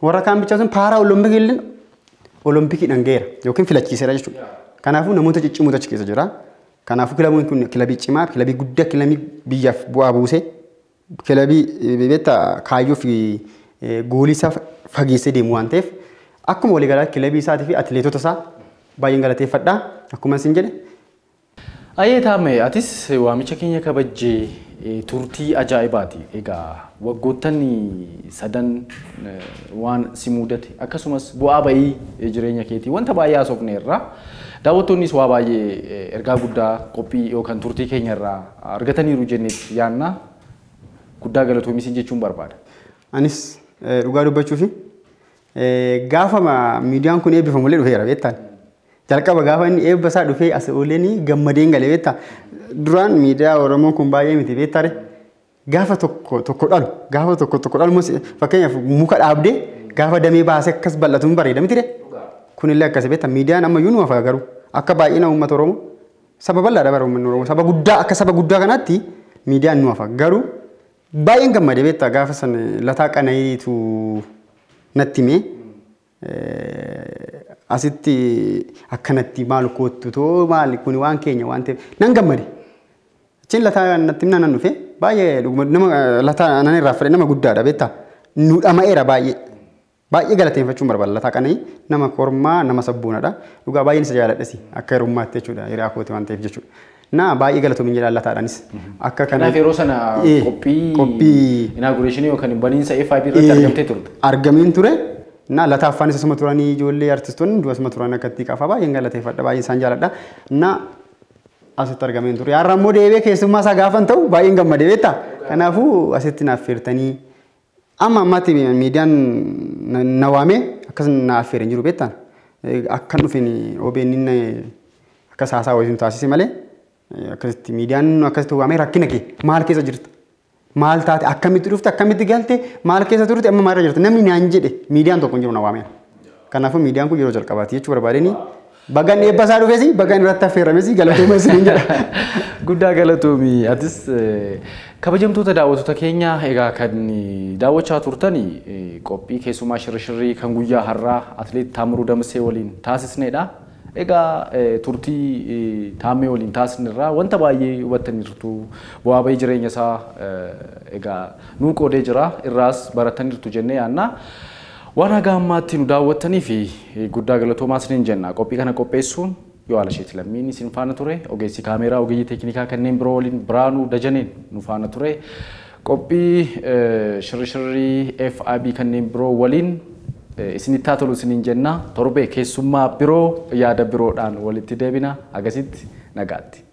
warra kaan bichaa sun paaraa olompikii olompikiidhaan gaheera yookiin filachiiseera jechuudha. Kanaafuu namoota ciccimoota achi keessa jira. Kanaafuu kilabiin kun kilabii cimaa, kilabii guddaa, kilabii biyyaaf bu'aa buuse, kilabii beektaa kaayyoo fi goolii isaa fageessee deemu waan ta'eef akkuma waliigalaa kilabii isaatii fi atileetota isaa baay'een galateeffadha. Akkuma isin jedhe. Ayyee Taammee, atis waamicha keenya kabajjee turtii ajaa'ibaati. Egaa waggoottan sadan waan si mudate akkasumas bu'aa ba'ii jireenya keetii wanta baay'ee haasofneerra. Daawwattoonnis waa baay'ee ergaa guddaa qophii yookaan turtii keenya irraa argataniiru jennetti yaanna. Guddaa galatoomi jechuun barbaada. Anis dhugaa dubbachuu fi gaafa miidiyaan kun eebbifamullee dhufeera beektaa. Jalqaba gaafa inni eebba isaa dhufee as ooleen gammadeen galee beektaa. Duraan miidiyaa Oromoo kun baay'ee miti beektaa. Gaafa tokko tokko dhalu gaafa tokko tokko dhalu fakkeenyaaf muka dhaabdee gaafa damee baasee akkas bal'atuun bareeda miti. Kunillee akkas beektaa miidiyaan ammayyuu nu hafa garuu akka baay'ina uummata Oromoo saba bal'aadha bara uummanni Oromoo saba guddaa akka saba guddaa kanaatti miidiyaan nu hafa garuu baay'een gammadee beektaa gaafa san Lataa Qana'iitu natti himee asitti akkanatti maal kottu too maal kun waan keenya waan ta'eef nan gammade. Achiin Lataa natti himnaan nan dhufe baay'ee nama Lataa nan irraa fedhe nama guddaadha beektaa nu dhama'eera baay'ee. Baay'ee galateeffachuun barbaada Lataa Qana'ii nama kormaa nama sabboonadha dhugaa baay'een isa jaaladhasi akka hirummaatti jechuudha hiriyaa kooti waan ta'eef jechuudha. Na baay'ee galatoomin jedha Lataadhaanis. Akka kana yeroo sana qophii inauguration yookaan baniinsa FIB irratti argamtee turte. Argameen ture. Na Lataa affaan isa suma turanii ijoollee artistoonni du'a suma turan akkatti qafaa baay'een galateeffadha baay'een isaan jaaladha. Na asitti argameen ture. Har'a immoo deebi'ee keessummaa isaa gaafan ta'u baay'een gammadee beektaa. Kanaafuu asitti naaf feertanii amma ammaatti miidiyaan na waamee akkas na affeereen jiru beektaa. Akkan dhufeen OBN akkas haasaa wajjin taasise malee akkasitti miidiyaan akkasitti waamee rakkina kee maal keessa jirta? Maal taate akkamitti dhufte akkamitti galte maal keessa turte amma maalirra jirta namni naan jedhe miidiyaan tokko hin jiru na waamee. Kanaafuu miidiyaan kun yeroo jalqabaati jechuu barbaadeni bagan eebba isaa dhufes bagan irratti affeerames galatooma isiniin jedha. Guddaa galatoomi atis kabajamtoota daawwattoota keenya egaa kan daawwachaa turtani qophii keessumaa shirshirrii kan guyyaa har'aa atileet Taamiruu Damissee waliin taasisnedha. Egaa turtii Taammee waliin taasisnerraa wanta baay'ee hubattaniirtu bu'aa ba'ii jireenya isaa egaa nuu qoodee jira irraas barataniirtu jennee yaanna. Waan haga ammaatti nu daawwattanii fi guddaa galatoomaa isiniin jenna. Qophii kana qopheessuun Yohaala Sheet Lammiin isin faana ture. Ogeessi kaameeraa ogeeyyii teeknikaa kanneen biroo waliin Biraanuu Dajaneen nu faana ture. Qophii shirshirrii FIB kanneen biroo waliin isinitti haa tolu isiniin jenna. Torbee keessummaa biroo yaada biroodhaan walitti deebina. Agasitti nagaatti.